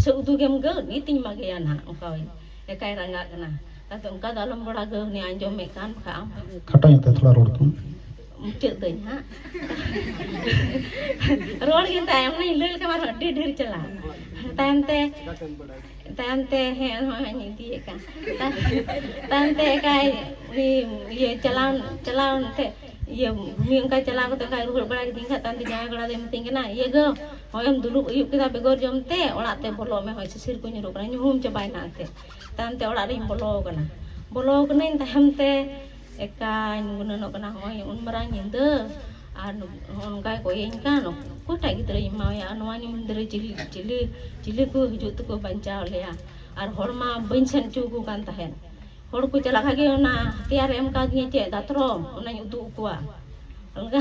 ᱥᱮ ᱩᱫᱩᱜᱮᱢ ᱜᱟᱹ, ᱱᱤᱛᱤᱧ ᱢᱟᱜᱮᱭᱟ ᱱᱟᱦᱟᱜ", ᱚᱱᱠᱟᱣᱟᱹᱧ᱾ ᱮᱠᱟᱭ ᱨᱟᱸᱜᱟᱜ ᱠᱟᱱᱟ᱾ ᱛᱟᱭᱚᱢ ᱛᱮ ᱚᱱᱠᱟ ᱫᱚ ᱟᱞᱚᱢ ᱵᱟᱲᱟ ᱜᱟᱹ, ᱩᱱᱤ ᱟᱸᱡᱚᱢᱮᱫ ᱠᱟᱱ ᱵᱟᱠᱷᱟᱡ ᱟᱢ ᱦᱚᱸ᱾ ᱠᱷᱟᱴᱚ ᱧᱚᱜ ᱛᱮ ᱛᱷᱚᱲᱟ ᱨᱚᱲ ᱛᱟᱢ᱾ ᱢᱩᱪᱟᱹᱫ ᱫᱟᱹᱧ ᱦᱟᱸᱜ᱾ ᱨᱚᱲ ᱜᱮ ᱛᱟᱭᱚᱢ ᱚᱱᱟᱧ ᱞᱟᱹᱭ ᱞᱮᱠᱷᱟᱱ ᱟᱨᱦᱚᱸ ᱟᱹᱰᱤ ᱰᱷᱮᱨ ᱪᱟᱞᱟᱜᱼᱟ᱾ ᱛᱟᱭᱚᱢ ᱛᱮ, ᱛᱟᱭᱚᱢ ᱛᱮ, ᱦᱮᱸ, ᱱᱚᱜᱼᱚᱭ ᱦᱟᱸᱜ ᱤᱧ ᱤᱫᱤᱭᱮᱫ ᱠᱟᱱ᱾ ᱛᱟᱭᱚᱢ ᱛᱮ ᱮᱠᱟᱭ, ᱩᱱᱤ, ᱤᱭᱟᱹ, ᱪᱟᱞᱟᱣ, ᱪᱟᱞᱟᱣ ᱮᱱᱛᱮ, ᱤᱭᱟᱹ, ᱵᱷᱩᱢᱤ ᱚᱱᱠᱟ ᱪᱟᱞᱟᱣ ᱠᱟᱛᱮ ᱚᱱᱠᱟᱭ ᱨᱩᱣᱟᱹᱲ ᱵᱟᱲᱟ ᱠᱤᱫᱤᱧ ᱠᱷᱟᱡ, ᱛᱟᱭᱚᱢ ᱛᱮ ᱡᱟᱶᱟᱭ ᱠᱚᱲᱟ ᱫᱚᱭ ᱢᱤᱛᱟᱹᱧ ᱠᱟᱱᱟ, "ᱤᱭᱟᱹ ᱜᱚ, ᱱᱚᱜᱼᱚᱭ ᱮᱢ ᱫᱩᱲᱩᱵ ᱟᱹᱭᱩᱵ ᱠᱮᱫᱟ ᱵᱮᱜᱚᱨ ᱡᱚᱢ ᱛᱮ, ᱚᱲᱟᱜ ᱛᱮ ᱵᱚᱞᱚᱜ ᱢᱮ, ᱦᱚᱭ ᱥᱤᱥᱤᱨ ᱠᱚ ᱧᱩᱨᱩᱜ ᱠᱟᱱᱟ, ᱧᱩᱦᱩᱢ ᱪᱟᱵᱟᱭᱮᱱᱟ" ᱮᱱᱛᱮ᱾ ᱛᱟᱭᱚᱢ ᱛᱮ ᱚᱲᱟᱜ ᱨᱤᱧ ᱵᱚᱞᱚ ᱟᱠᱟᱱᱟ᱾ ᱵᱚᱞᱚ ᱟᱠᱟᱱᱟᱹᱧ ᱛᱟᱭᱚᱢ ᱛᱮ ᱮᱠᱟᱧ ᱜᱩᱱᱟᱹᱱᱚᱜ ᱠᱟᱱᱟ, ᱦᱚᱸᱜᱼᱚᱭ ᱩᱱ ᱢᱟᱨᱟᱝ ᱧᱤᱫᱟᱹ ᱟᱨ ᱱᱚᱜᱼᱚ ᱱᱚᱝᱠᱟᱭ ᱠᱚᱭᱮᱧ ᱠᱟᱱ, ᱚᱠᱚᱭᱴᱟᱜ ᱜᱤᱫᱽᱨᱟᱹᱧ ᱮᱢᱟᱣᱟᱭᱟ? ᱟᱨ ᱱᱚᱣᱟ ᱧᱩ ᱜᱤᱫᱽᱨᱟᱹ ᱪᱤᱞᱤ, ᱪᱤᱞᱤ, ᱪᱤᱞᱤ ᱠᱚ ᱦᱤᱡᱩᱜ ᱛᱮᱠᱚ ᱵᱟᱧᱪᱟᱣ ᱞᱮᱭᱟ? ᱟᱨ ᱦᱚᱲ ᱢᱟ ᱵᱟᱹᱧ ᱥᱮᱱ ᱦᱚᱪᱚ ᱟᱠᱚ ᱠᱟᱱ ᱛᱟᱦᱮᱸᱫ᱾ ᱦᱚᱲ ᱠᱚ ᱪᱟᱞᱟᱜ ᱠᱷᱟᱡ ᱜᱮ ᱚᱱᱟ ᱦᱟᱛᱤᱭᱟᱨ ᱮ ᱮᱢ ᱠᱟᱣᱫᱤᱧᱟ, ᱪᱮᱫ ᱫᱟᱛᱨᱚᱢ, ᱚᱱᱟᱧ ᱩᱫᱩᱜ ᱟᱠᱚᱣᱟ᱾ ᱚᱱᱠᱟ,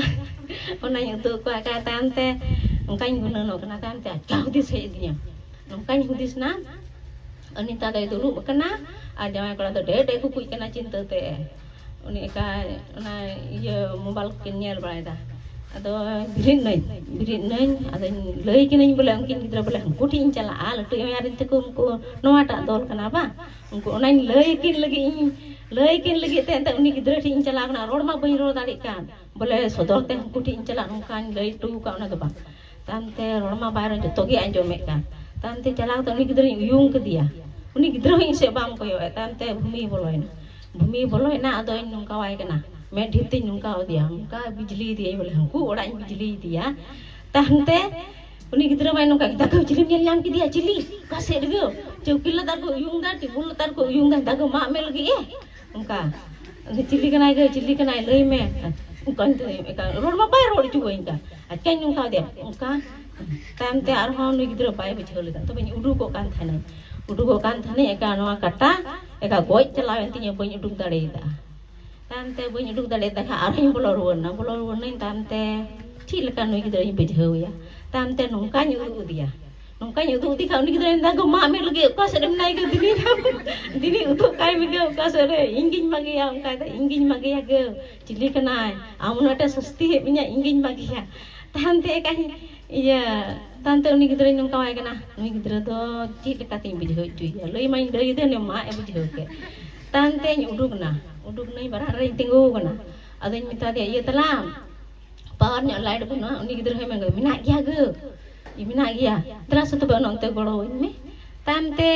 ᱚᱱᱟᱧ ᱩᱫᱩᱜ ᱟᱠᱚᱣᱟ᱾ ᱮᱠᱟᱭ ᱛᱟᱭᱚᱢ ᱛᱮ ᱚᱱᱠᱟᱧ ᱜᱩᱱᱟᱹᱱᱚᱜ ᱠᱟᱱᱟ, ᱛᱟᱭᱚᱢ ᱛᱮ ᱟᱪᱠᱟ ᱦᱩᱫᱤᱥ ᱦᱮᱡ ᱟᱹᱫᱤᱧᱟ᱾ ᱱᱚᱝᱠᱟᱧ ᱦᱩᱫᱤᱥ ᱮᱱᱟ, ᱟᱹᱱᱤᱛᱟ ᱫᱚᱭ ᱫᱩᱲᱩᱵ ᱟᱠᱟᱱᱟ ᱟᱨ ᱡᱟᱶᱟᱭ ᱠᱚᱲᱟ ᱫᱚ ᱰᱮ ᱰᱮ ᱠᱩᱠᱩᱡ ᱠᱟᱱᱟ ᱪᱤᱱᱛᱟᱹ ᱛᱮ᱾ ᱩᱱᱤ ᱮᱠᱟ ᱚᱱᱟ ᱤᱭᱟᱹ ᱢᱳᱵᱟᱭᱤᱞ ᱠᱤᱱ ᱧᱮᱞ ᱵᱟᱲᱟᱭᱮᱫᱟ᱾ ᱟᱫᱚ ᱵᱮᱨᱮᱫ ᱱᱟᱹᱧ, ᱵᱮᱨᱮᱫ ᱱᱟᱹᱧ, ᱟᱫᱚᱧ ᱞᱟᱹᱭ ᱠᱤᱱᱟᱹᱧ ᱵᱚᱞᱮ ᱩᱱᱠᱤᱱ ᱜᱤᱫᱽᱨᱟᱹ ᱵᱚᱞᱮ ᱦᱟᱹᱱᱠᱩ ᱴᱷᱮᱡ ᱤᱧ ᱪᱟᱞᱟᱜᱼᱟ, ᱞᱟᱹᱴᱩ ᱮᱢᱟᱭᱟᱨᱤᱧ ᱛᱟᱠᱚ ᱩᱱᱠᱩ ᱱᱚᱣᱟᱴᱟᱜ ᱫᱚᱞ ᱠᱟᱱᱟ ᱵᱟᱝ, ᱩᱱᱠᱩ ᱚᱱᱟᱧ ᱞᱟᱹᱭ ᱠᱤᱱ ᱞᱟᱹᱜᱤᱫ ᱤᱧ, ᱞᱟᱹᱭ ᱠᱤᱱ ᱞᱟᱹᱜᱤᱫ ᱛᱮ ᱮᱱᱛᱮ ᱩᱱᱤ ᱜᱤᱫᱽᱨᱟᱹ ᱴᱷᱮᱡ ᱤᱧ ᱪᱟᱞᱟᱣ ᱠᱟᱱᱟ, ᱨᱚᱲ ᱢᱟ ᱵᱟᱹᱧ ᱨᱚᱲ ᱫᱟᱲᱮᱭᱟᱜ ᱠᱟᱱ᱾ ᱵᱚᱞᱮ ᱥᱚᱫᱚᱨ ᱛᱮ ᱦᱟᱹᱱᱠᱩ ᱴᱷᱮᱡ ᱤᱧ ᱪᱟᱞᱟᱜ, ᱱᱚᱝᱠᱟᱧ ᱞᱟᱹᱭ ᱦᱚᱴᱚ ᱟᱠᱟᱫ, ᱚᱱᱟ ᱫᱚ ᱵᱟᱝ᱾ ᱛᱟᱭᱚᱢ ᱛᱮ ᱨᱚᱲ ᱢᱟ ᱵᱟᱭ ᱨᱚᱲ, ᱡᱚᱛᱚ ᱜᱮ ᱟᱸᱡᱚᱢᱮᱫ ᱠᱟᱱ᱾ ᱛᱟᱭᱚᱢ ᱛᱮ ᱪᱟᱞᱟᱣ ᱠᱟᱛᱮ ᱩᱱᱤ ᱜᱤᱫᱽᱨᱟᱹᱧ ᱩᱭᱩᱝ ᱠᱮᱫᱮᱭᱟ᱾ ᱩᱱᱤ ᱜᱤᱫᱽᱨᱟᱹ ᱦᱚᱸ ᱤᱧ ᱥᱮᱫ ᱵᱟᱝ ᱠᱚᱭᱚᱜ ᱮᱫ᱾ ᱛᱟᱭᱚᱢ ᱛᱮ ᱵᱷᱩᱢᱤ ᱵᱚᱞᱚᱭᱮᱱᱟ᱾ ᱵᱷᱩᱢᱤ ᱵᱚᱞᱚᱭᱮᱱᱟ, ᱟᱫᱚᱧ ᱱᱚᱝᱠᱟᱣᱟᱭ ᱠᱟᱱᱟ, ᱢᱮᱫ ᱰᱷᱤᱯ ᱛᱤᱧ ᱱᱚᱝᱠᱟ ᱟᱫᱮᱭᱟ, ᱱᱚᱝᱠᱟ ᱵᱤᱡᱽᱞᱤ ᱟᱫᱮᱭᱟᱹᱧ ᱵᱚᱞᱮ, ᱦᱟᱹᱱᱠᱩ ᱚᱲᱟᱜ ᱤᱧ ᱵᱤᱡᱽᱞᱤ ᱟᱫᱮᱭᱟ᱾ ᱛᱟᱭᱚᱢ ᱛᱮ ᱩᱱᱤ ᱜᱤᱫᱽᱨᱟᱹ ᱢᱟᱭ ᱱᱚᱝᱠᱟ, "ᱫᱟᱠᱟ ᱪᱤᱞᱤᱢ ᱧᱮᱞ ᱧᱟᱢ ᱠᱮᱫᱮᱭᱟ? ᱪᱤᱞᱤ? ᱚᱠᱟ ᱥᱮᱫ ᱨᱮᱜᱮ? ᱪᱟᱹᱣᱠᱤ ᱞᱟᱛᱟᱨ ᱠᱚ ᱩᱭᱩᱝ ᱫᱟ, ᱴᱮᱵᱩᱞ ᱞᱟᱛᱟᱨ ᱠᱚ ᱩᱭᱩᱝ ᱫᱟ, ᱫᱟᱠᱟ ᱢᱟᱜ ᱢᱮ ᱞᱟᱹᱜᱤᱫ ᱮ?" ᱚᱱᱠᱟ᱾ ᱟᱫᱚ, "ᱪᱤᱞᱤ ᱠᱟᱱᱟᱭ ᱜᱟᱹᱭ, ᱪᱤᱞᱤ ᱠᱟᱱᱟᱭ? ᱞᱟᱹᱭ ᱢᱮ᱾" ᱚᱱᱠᱟᱧ ᱛᱮ ᱮᱱᱠᱷᱟᱱ ᱨᱚᱲ ᱢᱟ ᱵᱟᱭ ᱨᱚᱲ ᱦᱚᱪᱚᱣᱟᱹᱧ ᱠᱟᱱ᱾ ᱟᱪᱠᱟᱧ ᱱᱚᱝᱠᱟ ᱟᱫᱮᱭᱟ, ᱚᱱᱠᱟ᱾ ᱛᱟᱭᱚᱢ ᱛᱮ ᱟᱨᱦᱚᱸ ᱱᱩᱭ ᱜᱤᱫᱽᱨᱟᱹ ᱵᱟᱭ ᱵᱩᱡᱷᱟᱹᱣ ᱞᱮᱫᱟ᱾ ᱛᱚᱵᱮᱧ ᱩᱰᱩᱠᱚᱜ ᱠᱟᱱ ᱛᱟᱦᱮᱱᱟᱹᱧ᱾ ᱩᱰᱩᱠᱚᱜ ᱠᱟᱱ ᱛᱟᱦᱮᱱᱟᱹᱧ, ᱮᱠᱟ ᱱᱚᱣᱟ ᱠᱟᱴᱟ, ᱮᱠᱟ ᱜᱚᱡ ᱪᱟᱞᱟᱣᱮᱱ ᱛᱤᱧᱟᱹ, ᱵᱟᱹᱧ ᱩᱰᱩᱠ ᱫᱟᱲᱮᱭᱟᱫᱟ᱾ ᱛᱟᱭᱚᱢ ᱛᱮ ᱵᱟᱹᱧ ᱩᱰᱩᱠ ᱫᱟᱲᱮᱭᱟᱫᱟ ᱠᱷᱟᱱ ᱟᱨᱦᱚᱸᱧ ᱵᱚᱞᱚ ᱨᱩᱣᱟᱹᱲ ᱮᱱᱟ᱾ ᱵᱚᱞᱚ ᱨᱩᱣᱟᱹᱲ ᱱᱟᱹᱧ ᱛᱟᱭᱚᱢ ᱛᱮ ᱪᱮᱫ ᱞᱮᱠᱟ ᱱᱩᱭ ᱜᱤᱫᱽᱨᱟᱹᱧ ᱵᱩᱡᱷᱟᱹᱣ ᱮᱭᱟ? ᱛᱟᱭᱚᱢ ᱛᱮ ᱱᱚᱝᱠᱟᱧ ᱩᱫᱩᱜ ᱟᱫᱮᱭᱟ, ᱱᱚᱝᱠᱟᱧ ᱩᱫᱩᱜ ᱟᱫᱮ ᱠᱷᱟᱱ ᱩᱱᱤ ᱜᱤᱫᱽᱨᱟᱹ ᱢᱮᱱᱫᱟ, "ᱜᱚ, ᱢᱟᱜ ᱢᱮ ᱞᱟᱹᱜᱤᱫ ᱚᱠᱟ ᱥᱮᱫ ᱨᱮ ᱢᱮᱱᱟᱭ ᱜᱮ? ᱫᱤᱱᱤ ᱩᱫᱩᱜ ᱠᱟᱭ ᱢᱮ ᱜᱮ, ᱚᱠᱟ ᱥᱮᱫ ᱨᱮ? ᱤᱧ ᱜᱤᱧ ᱢᱟᱜᱮᱭᱟ," ᱚᱱᱠᱟᱭ ᱫᱟ, "ᱤᱧ ᱜᱤᱧ ᱢᱟᱜᱮᱭᱟ ᱜᱮ, ᱪᱤᱞᱤ ᱠᱟᱱᱟᱭ? ᱟᱢ ᱩᱱᱟᱹᱜ ᱴᱟ ᱥᱟᱹᱥᱛᱤ ᱦᱮᱡ ᱢᱮᱧᱟ, ᱤᱧ ᱜᱤᱧ ᱢᱟᱜᱮᱭᱟ᱾" ᱛᱟᱭᱚᱢ ᱛᱮ ᱮᱠᱟᱧ, ᱤᱭᱟᱹ, ᱛᱟᱭᱚᱢ ᱛᱮ ᱩᱱᱤ ᱜᱤᱫᱽᱨᱟᱹᱧ ᱱᱚᱝᱠᱟᱣᱟᱭ ᱠᱟᱱᱟ, ᱱᱩᱭ ᱜᱤᱫᱽᱨᱟᱹ ᱫᱚ ᱪᱮᱫ ᱞᱮᱠᱟᱛᱤᱧ ᱵᱩᱡᱷᱟᱹᱣ ᱦᱚᱪᱚᱭᱮᱭᱟ? ᱞᱟᱹᱭ ᱢᱟᱧ ᱞᱟᱹᱭ ᱟᱫᱮ, ᱩᱱᱤ ᱢᱟᱜ ᱮ ᱵᱩᱡᱷᱟᱹᱣ ᱠᱮᱫ᱾ ᱛᱟᱭᱚᱢ ᱛᱮᱧ ᱩᱰᱩᱠ ᱮᱱᱟ, ᱩᱰᱩᱠ ᱮᱱᱟᱹᱧ, ᱵᱟᱨᱦᱟᱜ ᱨᱮᱧ ᱛᱤᱸᱜᱩ ᱟᱠᱟᱱᱟ᱾ ᱟᱫᱚᱧ ᱢᱮᱛᱟ ᱫᱮᱭᱟ, "ᱤᱭᱟᱹ ᱛᱟᱞᱟᱝ, ᱯᱟᱣᱟᱨ ᱧᱚᱜ ᱞᱟᱭᱤᱴ ᱵᱟᱹᱱᱩᱜᱼᱟ?" ᱩᱱᱤ ᱜᱤᱫᱽᱨᱟᱹ ᱦᱚᱸᱭ ᱢᱮᱱ ᱠᱮᱫᱟ, "ᱢᱮᱱᱟᱜ ᱜᱮᱭᱟ ᱜᱟᱹ, ᱢᱮᱱᱟᱜ ᱜᱮᱭᱟ, ᱫᱮᱞᱟ ᱥᱮ ᱛᱚᱵᱮ ᱚᱱᱮ ᱚᱱᱛᱮ ᱜᱚᱲᱚ ᱟᱹᱧ ᱢᱮ᱾" ᱛᱟᱭᱚᱢ ᱛᱮ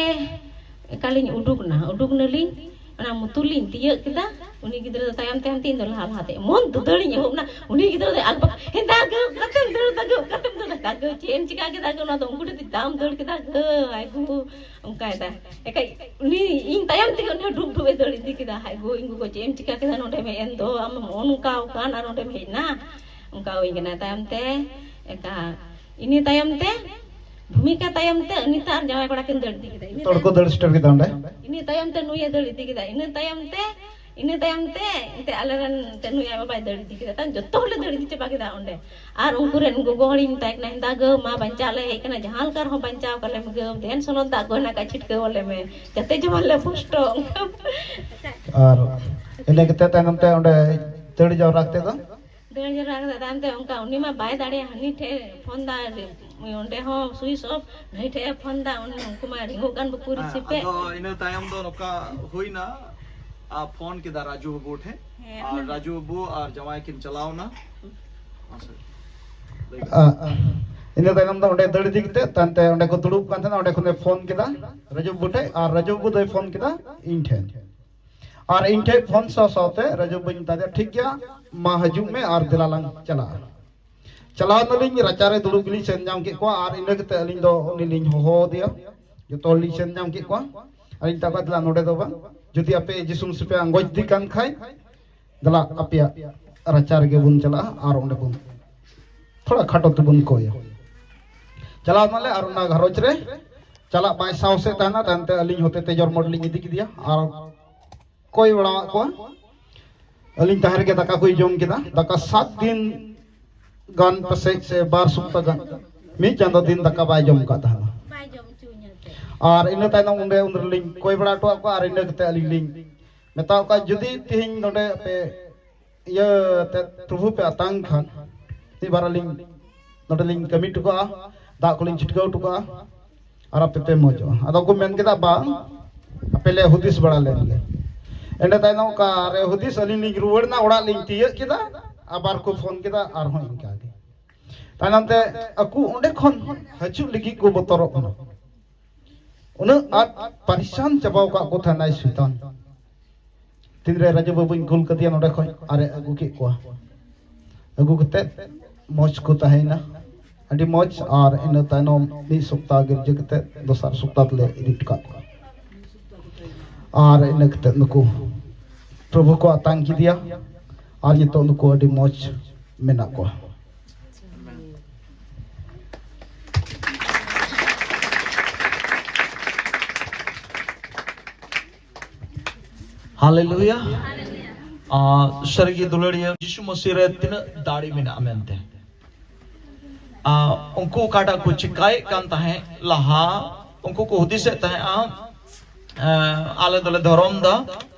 ᱮᱠᱟᱞᱤᱧ ᱩᱰᱩᱠ ᱮᱱᱟ, ᱩᱰᱩᱠ ᱱᱟᱞᱤᱧ, ᱚᱱᱟ ᱢᱩᱛᱩᱞ ᱞᱤᱧ ᱛᱤᱭᱟᱹᱜ ᱠᱮᱫᱟ᱾ ᱩᱱᱤ ᱜᱤᱫᱽᱨᱟᱹ ᱫᱚ ᱛᱟᱭᱚᱢ ᱛᱟᱭᱚᱢ ᱛᱮ, ᱤᱧ ᱫᱚ ᱞᱟᱦᱟ ᱞᱟᱦᱟ ᱛᱮ᱾ ᱮᱢᱚᱱ ᱫᱟᱹᱫᱟᱹᱲᱤᱧ ᱮᱦᱚᱵ ᱮᱱᱟ, ᱩᱱᱤ ᱜᱤᱫᱽᱨᱟᱹ ᱫᱚ ᱟᱠᱵᱟᱠ, "ᱦᱮᱸ, ᱫᱟ ᱜᱟᱹ, ᱚᱠᱟᱛᱮᱢ ᱫᱟᱹᱲ ᱫᱟ ᱜᱟᱹ, ᱚᱠᱟᱛᱮᱢ ᱫᱟᱹᱲ ᱫᱟ ᱜᱟᱹ?" ᱪᱮᱫ ᱮᱢ ᱪᱤᱠᱟ ᱠᱮᱫᱟ ᱜᱟᱹ? ᱚᱱᱟ ᱫᱚ ᱩᱱᱠᱩ ᱴᱷᱮᱱ ᱫᱟᱢ ᱫᱟᱹᱲ ᱠᱮᱫᱟ ᱜᱟᱹ, ᱟᱭ ᱜᱳ, ᱚᱱᱠᱟᱭ ᱫᱟ᱾ ᱮᱠᱟᱭ, ᱩᱱᱤ ᱤᱧ ᱛᱟᱭᱚᱢ ᱛᱮᱜᱮ ᱩᱱᱤ ᱦᱚᱸ ᱰᱩᱵ ᱰᱩᱵ ᱮ ᱫᱟᱹᱲ ᱤᱫᱤ ᱠᱮᱫᱟ᱾ ᱦᱟᱭ ᱜᱳ, ᱤᱧ ᱜᱚᱜᱚ, ᱪᱮᱫ ᱮᱢ ᱪᱤᱠᱟ ᱠᱮᱫᱟ? ᱱᱚᱰᱮᱢ ᱦᱮᱡ ᱮᱱ ᱫᱚ, ᱟᱢ ᱱᱚᱜᱼᱚ ᱱᱚᱝᱠᱟ ᱟᱠᱟᱱ ᱟᱨ ᱱᱚᱰᱮᱢ ᱦᱮᱡ ᱮᱱᱟ, ᱚᱱᱠᱟ ᱦᱩᱭ ᱠᱟᱱᱟ᱾ ᱛᱟᱭᱚᱢ ᱛᱮ ᱮᱠᱟ, ᱤᱱᱟᱹ ᱛᱟᱭᱚᱢ ᱛᱮ ᱵᱷᱩᱢᱤᱠᱟ ᱛᱟᱭᱚᱢ ᱛᱮ ᱚᱱᱤᱛᱟ ᱟᱨ ᱡᱟᱶᱟᱭ ᱠᱚᱲᱟ ᱠᱤᱱ ᱫᱟᱹᱲ ᱤᱫᱤ ᱠᱮᱫᱟ᱾ ᱤᱱᱟᱹ ᱡᱚᱛᱚ ᱦᱚᱲ ᱠᱚ ᱛᱟᱭᱚᱢ, ᱫᱟᱹᱲ ᱥᱮᱴᱮᱨ ᱠᱮᱫᱟ ᱚᱸᱰᱮ᱾ ᱤᱱᱟᱹ ᱛᱟᱭᱚᱢ ᱛᱮ ᱱᱩᱭᱮ ᱫᱟᱹᱲ ᱤᱫᱤ ᱠᱮᱫᱟ᱾ ᱤᱱᱟᱹ ᱛᱟᱭᱚᱢ ᱛᱮ, ᱤᱱᱟᱹ ᱛᱟᱭᱚᱢ ᱛᱮ ᱮᱱᱛᱮ ᱟᱞᱮᱨᱮᱱ ᱮᱱᱛᱮ ᱱᱩᱭ ᱟᱡ ᱵᱟᱵᱟᱭ ᱫᱟᱹᱲ ᱤᱫᱤ ᱠᱮᱫᱟ᱾ ᱛᱟᱭᱚᱢ ᱡᱚᱛᱚ ᱦᱚᱲᱞᱮ ᱫᱟᱹᱲ ᱤᱫᱤ ᱪᱟᱵᱟ ᱠᱮᱫᱟ ᱚᱸᱰᱮ᱾ ᱟᱨ ᱩᱱᱠᱩ ᱨᱮᱱ ᱜᱚᱜᱚ ᱦᱚᱲᱤᱧ ᱢᱮᱛᱟᱭ ᱠᱟᱱᱟ, "ᱦᱮᱸᱫᱟ ᱜᱟᱹ, ᱢᱟ ᱵᱟᱧᱪᱟᱣ ᱞᱮ ᱦᱮᱡ ᱠᱟᱱᱟ, ᱡᱟᱦᱟᱸ ᱞᱮᱠᱟ ᱨᱮᱦᱚᱸ ᱵᱟᱧᱪᱟᱣ ᱠᱟᱞᱮ ᱢᱮ ᱜᱟᱹ, ᱫᱮᱱ ᱥᱚᱱᱚᱛ ᱫᱟᱜ ᱠᱚ ᱦᱮᱱᱟᱜ ᱠᱷᱟᱡ ᱪᱷᱤᱴᱠᱟᱹᱣ ᱟᱞᱮ ᱢᱮ, ᱡᱟᱛᱮ ᱡᱮᱢᱚᱱ ᱞᱮ ᱯᱩᱥᱴᱚᱜ᱾" ᱚᱱᱠᱟ᱾ ᱟᱨ ᱤᱱᱟᱹ ᱠᱟᱛᱮ ᱛᱟᱭᱱᱚᱢ ᱛᱮ ᱚᱸᱰᱮ ᱫᱟᱹᱲ ᱡᱟᱣᱨᱟ ᱠᱟᱛᱮ ᱫᱚ? ᱫᱟᱹᱲ ᱡᱟᱣᱨᱟ ᱠᱟᱛᱮ ᱛᱟᱭᱚᱢ ᱛᱮ ᱚᱱᱠᱟ ᱩᱱᱤ ᱢᱟ ᱵᱟᱭ ᱫᱟᱲᱮᱭᱟᱜᱼᱟ, ᱦᱟᱹᱱᱤ ᱴᱷᱮᱡ ᱯᱷᱳᱱ ᱫᱟ, ᱚᱸᱰᱮ ᱦᱚᱸ ᱥᱩᱭᱤᱪ ᱚᱯᱷ, ᱱᱟᱹᱭ ᱴᱷᱮᱡ ᱮ ᱯᱷᱳᱱ ᱫᱟ, ᱩᱱᱤ, ᱩᱱᱠᱩ ᱢᱟ ᱨᱤᱝᱚᱜ ᱠᱟᱱ ᱵᱟᱠᱚ ᱦᱮᱸ, ᱨᱤᱥᱤᱵᱷ ᱮᱫ᱾ ᱟᱫᱚ ᱤᱱᱟᱹ ᱛᱟᱭᱚᱢ ᱫᱚ ᱱᱚᱝᱠᱟ ᱦᱩᱭᱱᱟ, ᱟ, ᱯᱷᱳᱱ ᱠᱮᱫᱟ ᱨᱟᱡᱩ ᱵᱟᱹᱵᱩ ᱴᱷᱮᱡ, ᱦᱮᱸ, ᱟᱨ ᱦᱮᱸ᱾ ᱨᱟᱡᱩ ᱵᱟᱹᱵᱩ ᱟᱨ ᱡᱟᱶᱟᱭ ᱠᱤᱱ ᱪᱟᱞᱟᱣ ᱮᱱᱟ᱾ ᱢᱟᱥᱮ, ᱞᱟᱹᱭ ᱵᱤᱱ᱾ ᱟ, ᱤᱱᱟᱹ ᱛᱟᱭᱱᱚᱢ ᱫᱚ ᱚᱸᱰᱮ ᱫᱟᱹᱲ ᱤᱫᱤ ᱠᱟᱛᱮ, ᱛᱟᱭᱚᱢ ᱛᱮ ᱚᱸᱰᱮ ᱠᱚ ᱫᱩᱲᱩᱵ ᱠᱟᱱ ᱛᱟᱦᱮᱱᱟ, ᱚᱸᱰᱮ ᱠᱷᱚᱱᱮ ᱯᱷᱳᱱ ᱠᱮᱫᱟ ᱨᱟᱡᱩ ᱵᱟᱹᱵᱩ ᱴᱷᱮᱡ, ᱟᱨ ᱨᱟᱡᱩ ᱵᱟᱹᱵᱩ ᱫᱚᱭ ᱯᱷᱳᱱ ᱠᱮᱫᱟ ᱤᱧ ᱴᱷᱮᱱ᱾ ᱟᱨ ᱤᱧ ᱴᱷᱮᱡ ᱯᱷᱳᱱ ᱥᱟᱶ ᱥᱟᱶᱛᱮ ᱨᱟᱡᱩ ᱵᱟᱹᱵᱩᱧ ᱢᱮᱛᱟ ᱫᱮᱭᱟ, "ᱴᱷᱤᱠ ᱜᱮᱭᱟ, ᱢᱟ ᱦᱤᱡᱩᱜ ᱢᱮ ᱟᱨ ᱫᱮᱞᱟ ᱞᱟᱝ ᱪᱟᱞᱟᱜᱼᱟ᱾" ᱪᱟᱞᱟᱣ ᱱᱟᱞᱤᱧ, ᱨᱟᱪᱟᱨᱮ ᱫᱩᱲᱩᱵ ᱜᱮᱞᱤᱧ ᱥᱮᱱ ᱧᱟᱢ ᱠᱮᱫ ᱠᱚᱣᱟ, ᱟᱨ ᱤᱱᱟᱹ ᱠᱟᱛᱮ ᱟᱹᱞᱤᱧ ᱫᱚ ᱩᱱᱤ ᱞᱤᱧ ᱦᱚᱦᱚ ᱟᱫᱮᱭᱟ᱾ ᱡᱚᱛᱚ ᱦᱚᱲ ᱞᱤᱧ ᱥᱮᱱ ᱧᱟᱢ ᱠᱮᱫ ᱠᱚᱣᱟ᱾ ᱟᱹᱞᱤᱧ ᱢᱮᱛᱟ ᱠᱚᱣᱟ, "ᱫᱮᱞᱟ ᱱᱚᱰᱮ ᱫᱚ ᱵᱟᱝ, ᱡᱩᱫᱤ ᱟᱯᱮ ᱡᱤᱥᱩᱢ ᱥᱮᱯᱮ ᱟᱸᱜᱚᱪ ᱤᱫᱤ ᱠᱟᱱ ᱠᱷᱟᱡ, ᱫᱮᱞᱟ ᱟᱯᱮᱭᱟᱜ ᱨᱟᱪᱟ ᱨᱮᱜᱮ ᱵᱚᱱ ᱪᱟᱞᱟᱜᱼᱟ ᱟᱨ ᱚᱸᱰᱮ ᱵᱚᱱ ᱛᱷᱚᱲᱟ ᱠᱷᱟᱴᱚ ᱛᱮᱵᱚᱱ ᱠᱚᱭᱟ᱾" ᱪᱟᱞᱟᱣ ᱱᱟᱞᱮ ᱟᱨ ᱚᱱᱟ ᱜᱷᱟᱨᱚᱸᱡᱽ ᱨᱮ ᱪᱟᱞᱟᱜ ᱵᱟᱭ ᱥᱟᱦᱚᱥᱮᱫ ᱛᱟᱦᱮᱱᱟ, ᱛᱟᱭᱚᱢ ᱛᱮ ᱟᱹᱞᱤᱧ ᱦᱚᱛᱮᱛᱮ ᱡᱚᱨᱢᱚᱴ ᱞᱤᱧ ᱤᱫᱤ ᱠᱮᱫᱮᱭᱟ ᱟᱨ ᱠᱚᱭ ᱵᱟᱲᱟᱣᱟᱫ ᱠᱚᱣᱟ᱾ ᱟᱹᱞᱤᱧ ᱛᱟᱦᱮᱸ ᱨᱮᱜᱮ ᱫᱟᱠᱟ ᱠᱚᱭ ᱡᱚᱢ ᱠᱮᱫᱟ᱾ ᱫᱟᱠᱟ ᱥᱟᱛ ᱫᱤᱱ ᱜᱟᱱ ᱯᱟᱥᱮᱡ ᱥᱮ ᱵᱟᱨ ᱥᱚᱯᱛᱟ ᱜᱟᱱ ᱢᱤᱫ ᱪᱟᱸᱫᱚ ᱫᱤᱱ ᱫᱟᱠᱟ ᱵᱟᱭ ᱡᱚᱢ ᱟᱠᱟᱫ ᱛᱟᱦᱮᱱᱟ᱾ ᱵᱟᱭ ᱡᱚᱢ ᱦᱚᱪᱚᱧᱟ ᱮᱱᱛᱮ᱾ ᱟᱨ ᱤᱱᱟᱹ ᱛᱟᱭᱱᱚᱢ ᱚᱸᱰᱮ ᱩᱱ ᱨᱮᱞᱤᱧ ᱠᱚᱭ ᱵᱟᱲᱟ ᱦᱚᱴᱚᱣᱟᱜ ᱠᱚᱣᱟ ᱟᱨ ᱤᱱᱟᱹ ᱠᱟᱛᱮ ᱟᱹᱞᱤᱧ ᱞᱤᱧ ᱢᱮᱛᱟᱣ ᱠᱚᱣᱟ, ᱡᱩᱫᱤ ᱛᱮᱦᱮᱧ ᱱᱚᱰᱮ ᱟᱯᱮ ᱤᱭᱟᱹ ᱛᱮ ᱯᱨᱚᱵᱷᱩ ᱯᱮ ᱟᱛᱟᱝ ᱠᱷᱟᱱ, ᱢᱤᱫ ᱵᱟᱨ ᱟᱹᱞᱤᱧ ᱱᱚᱰᱮ ᱞᱤᱧ ᱠᱟᱹᱢᱤ ᱦᱚᱴᱚ ᱠᱟᱜᱼᱟ, ᱫᱟᱜ ᱠᱚᱞᱤᱧ ᱪᱷᱤᱴᱠᱟᱹᱣ ᱦᱚᱴᱚ ᱠᱟᱜᱼᱟ ᱟᱨ ᱟᱯᱮ ᱯᱮ ᱢᱚᱡᱚᱜᱼᱟ᱾ ᱟᱫᱚ ᱠᱚ ᱢᱮᱱ ᱠᱮᱫᱟ, "ᱵᱟᱝ, ᱟᱯᱮ ᱞᱮ ᱦᱩᱫᱤᱥ ᱵᱟᱲᱟ ᱞᱮᱱ ᱜᱮ᱾" ᱮᱸᱰᱮ ᱛᱟᱭᱱᱚᱢ ᱚᱠᱟᱨᱮ ᱦᱩᱫᱤᱥ ᱟᱹᱞᱤᱧ ᱞᱤᱧ ᱨᱩᱣᱟᱹᱲ ᱮᱱᱟ, ᱚᱲᱟᱜ ᱞᱤᱧ ᱛᱤᱭᱟᱹᱜ ᱠᱮᱫᱟ, ᱟᱵᱟᱨ ᱠᱚ ᱯᱷᱳᱱ ᱠᱮᱫᱟ, ᱟᱨᱦᱚᱸ ᱤᱱᱠᱟ ᱜᱮ᱾ ᱛᱟᱭᱱᱚᱢ ᱛᱮ ᱟᱠᱚ ᱚᱸᱰᱮ ᱠᱷᱚᱱ ᱦᱤᱡᱩᱜ ᱞᱟᱹᱜᱤᱫ ᱠᱚ ᱵᱚᱛᱚᱨᱚᱜ ᱠᱟᱱᱟ᱾ ᱩᱱᱟᱹᱜ ᱟᱸᱴ ᱯᱟᱨᱤᱥᱟᱱ ᱪᱟᱵᱟᱣ ᱠᱟᱜ ᱠᱚ ᱛᱟᱦᱮᱱᱟᱭ ᱥᱚᱭᱛᱟᱱ᱾ ᱛᱤᱱᱨᱮ ᱨᱟᱡᱩ ᱵᱟᱹᱵᱩᱧ ᱠᱩᱞ ᱠᱟᱫᱮᱭᱟ ᱱᱚᱰᱮ ᱠᱷᱚᱱ ᱟᱨᱮ ᱟᱹᱜᱩ ᱠᱮᱫ ᱠᱚᱣᱟ, ᱟᱹᱜᱩ ᱠᱟᱛᱮᱫ ᱢᱚᱡᱽ ᱠᱚ ᱛᱟᱦᱮᱸᱭᱮᱱᱟ, ᱟᱹᱰᱤ ᱢᱚᱡᱽ᱾ ᱟᱨ ᱤᱱᱟᱹ ᱛᱟᱭᱱᱚᱢ ᱢᱤᱫ ᱥᱚᱯᱛᱟᱦ ᱜᱤᱨᱡᱟᱹ ᱠᱟᱛᱮᱫ ᱫᱚᱥᱟᱨ ᱥᱚᱯᱛᱟᱦ ᱛᱮᱞᱮ ᱤᱫᱤ ᱦᱚᱴᱚ ᱠᱟᱜ ᱠᱚᱣᱟ᱾ ᱟᱨ ᱤᱱᱟᱹ ᱠᱟᱛᱮᱫ ᱱᱩᱠᱩ ᱯᱨᱚᱵᱷᱩ ᱠᱚ ᱟᱛᱟᱝ ᱠᱮᱫᱮᱭᱟ, ᱟᱨ ᱱᱤᱛᱚᱜ ᱱᱩᱠᱩ ᱟᱹᱰᱤ ᱢᱚᱡᱽ ᱢᱮᱱᱟᱜ ᱠᱚᱣᱟ᱾ ᱦᱟᱞᱮᱞᱩᱭᱟ᱾ ᱟᱨ ᱥᱟᱹᱨᱤᱜᱮ ᱫᱩᱞᱟᱹᱲᱤᱭᱟᱹ, ᱡᱤᱥᱩ ᱢᱟᱹᱥᱤ ᱨᱮ ᱛᱤᱱᱟᱹᱜ ᱫᱟᱲᱮ ᱢᱮᱱᱟᱜᱼᱟ ᱢᱮᱱᱛᱮ᱾ ᱟᱨ ᱩᱱᱠᱩ ᱚᱠᱟᱴᱟᱜ ᱠᱚ ᱪᱤᱠᱟᱭᱮᱫ ᱠᱟᱱ ᱛᱟᱦᱮᱸᱫ ᱞᱟᱦᱟ, ᱩᱱᱠᱩ ᱠᱚ ᱦᱩᱫᱤᱥᱮᱫ ᱛᱟᱦᱮᱸᱫᱼᱟ, ᱟᱞᱮ ᱫᱚᱞᱮ ᱫᱷᱚᱨᱚᱢ ᱫᱟ,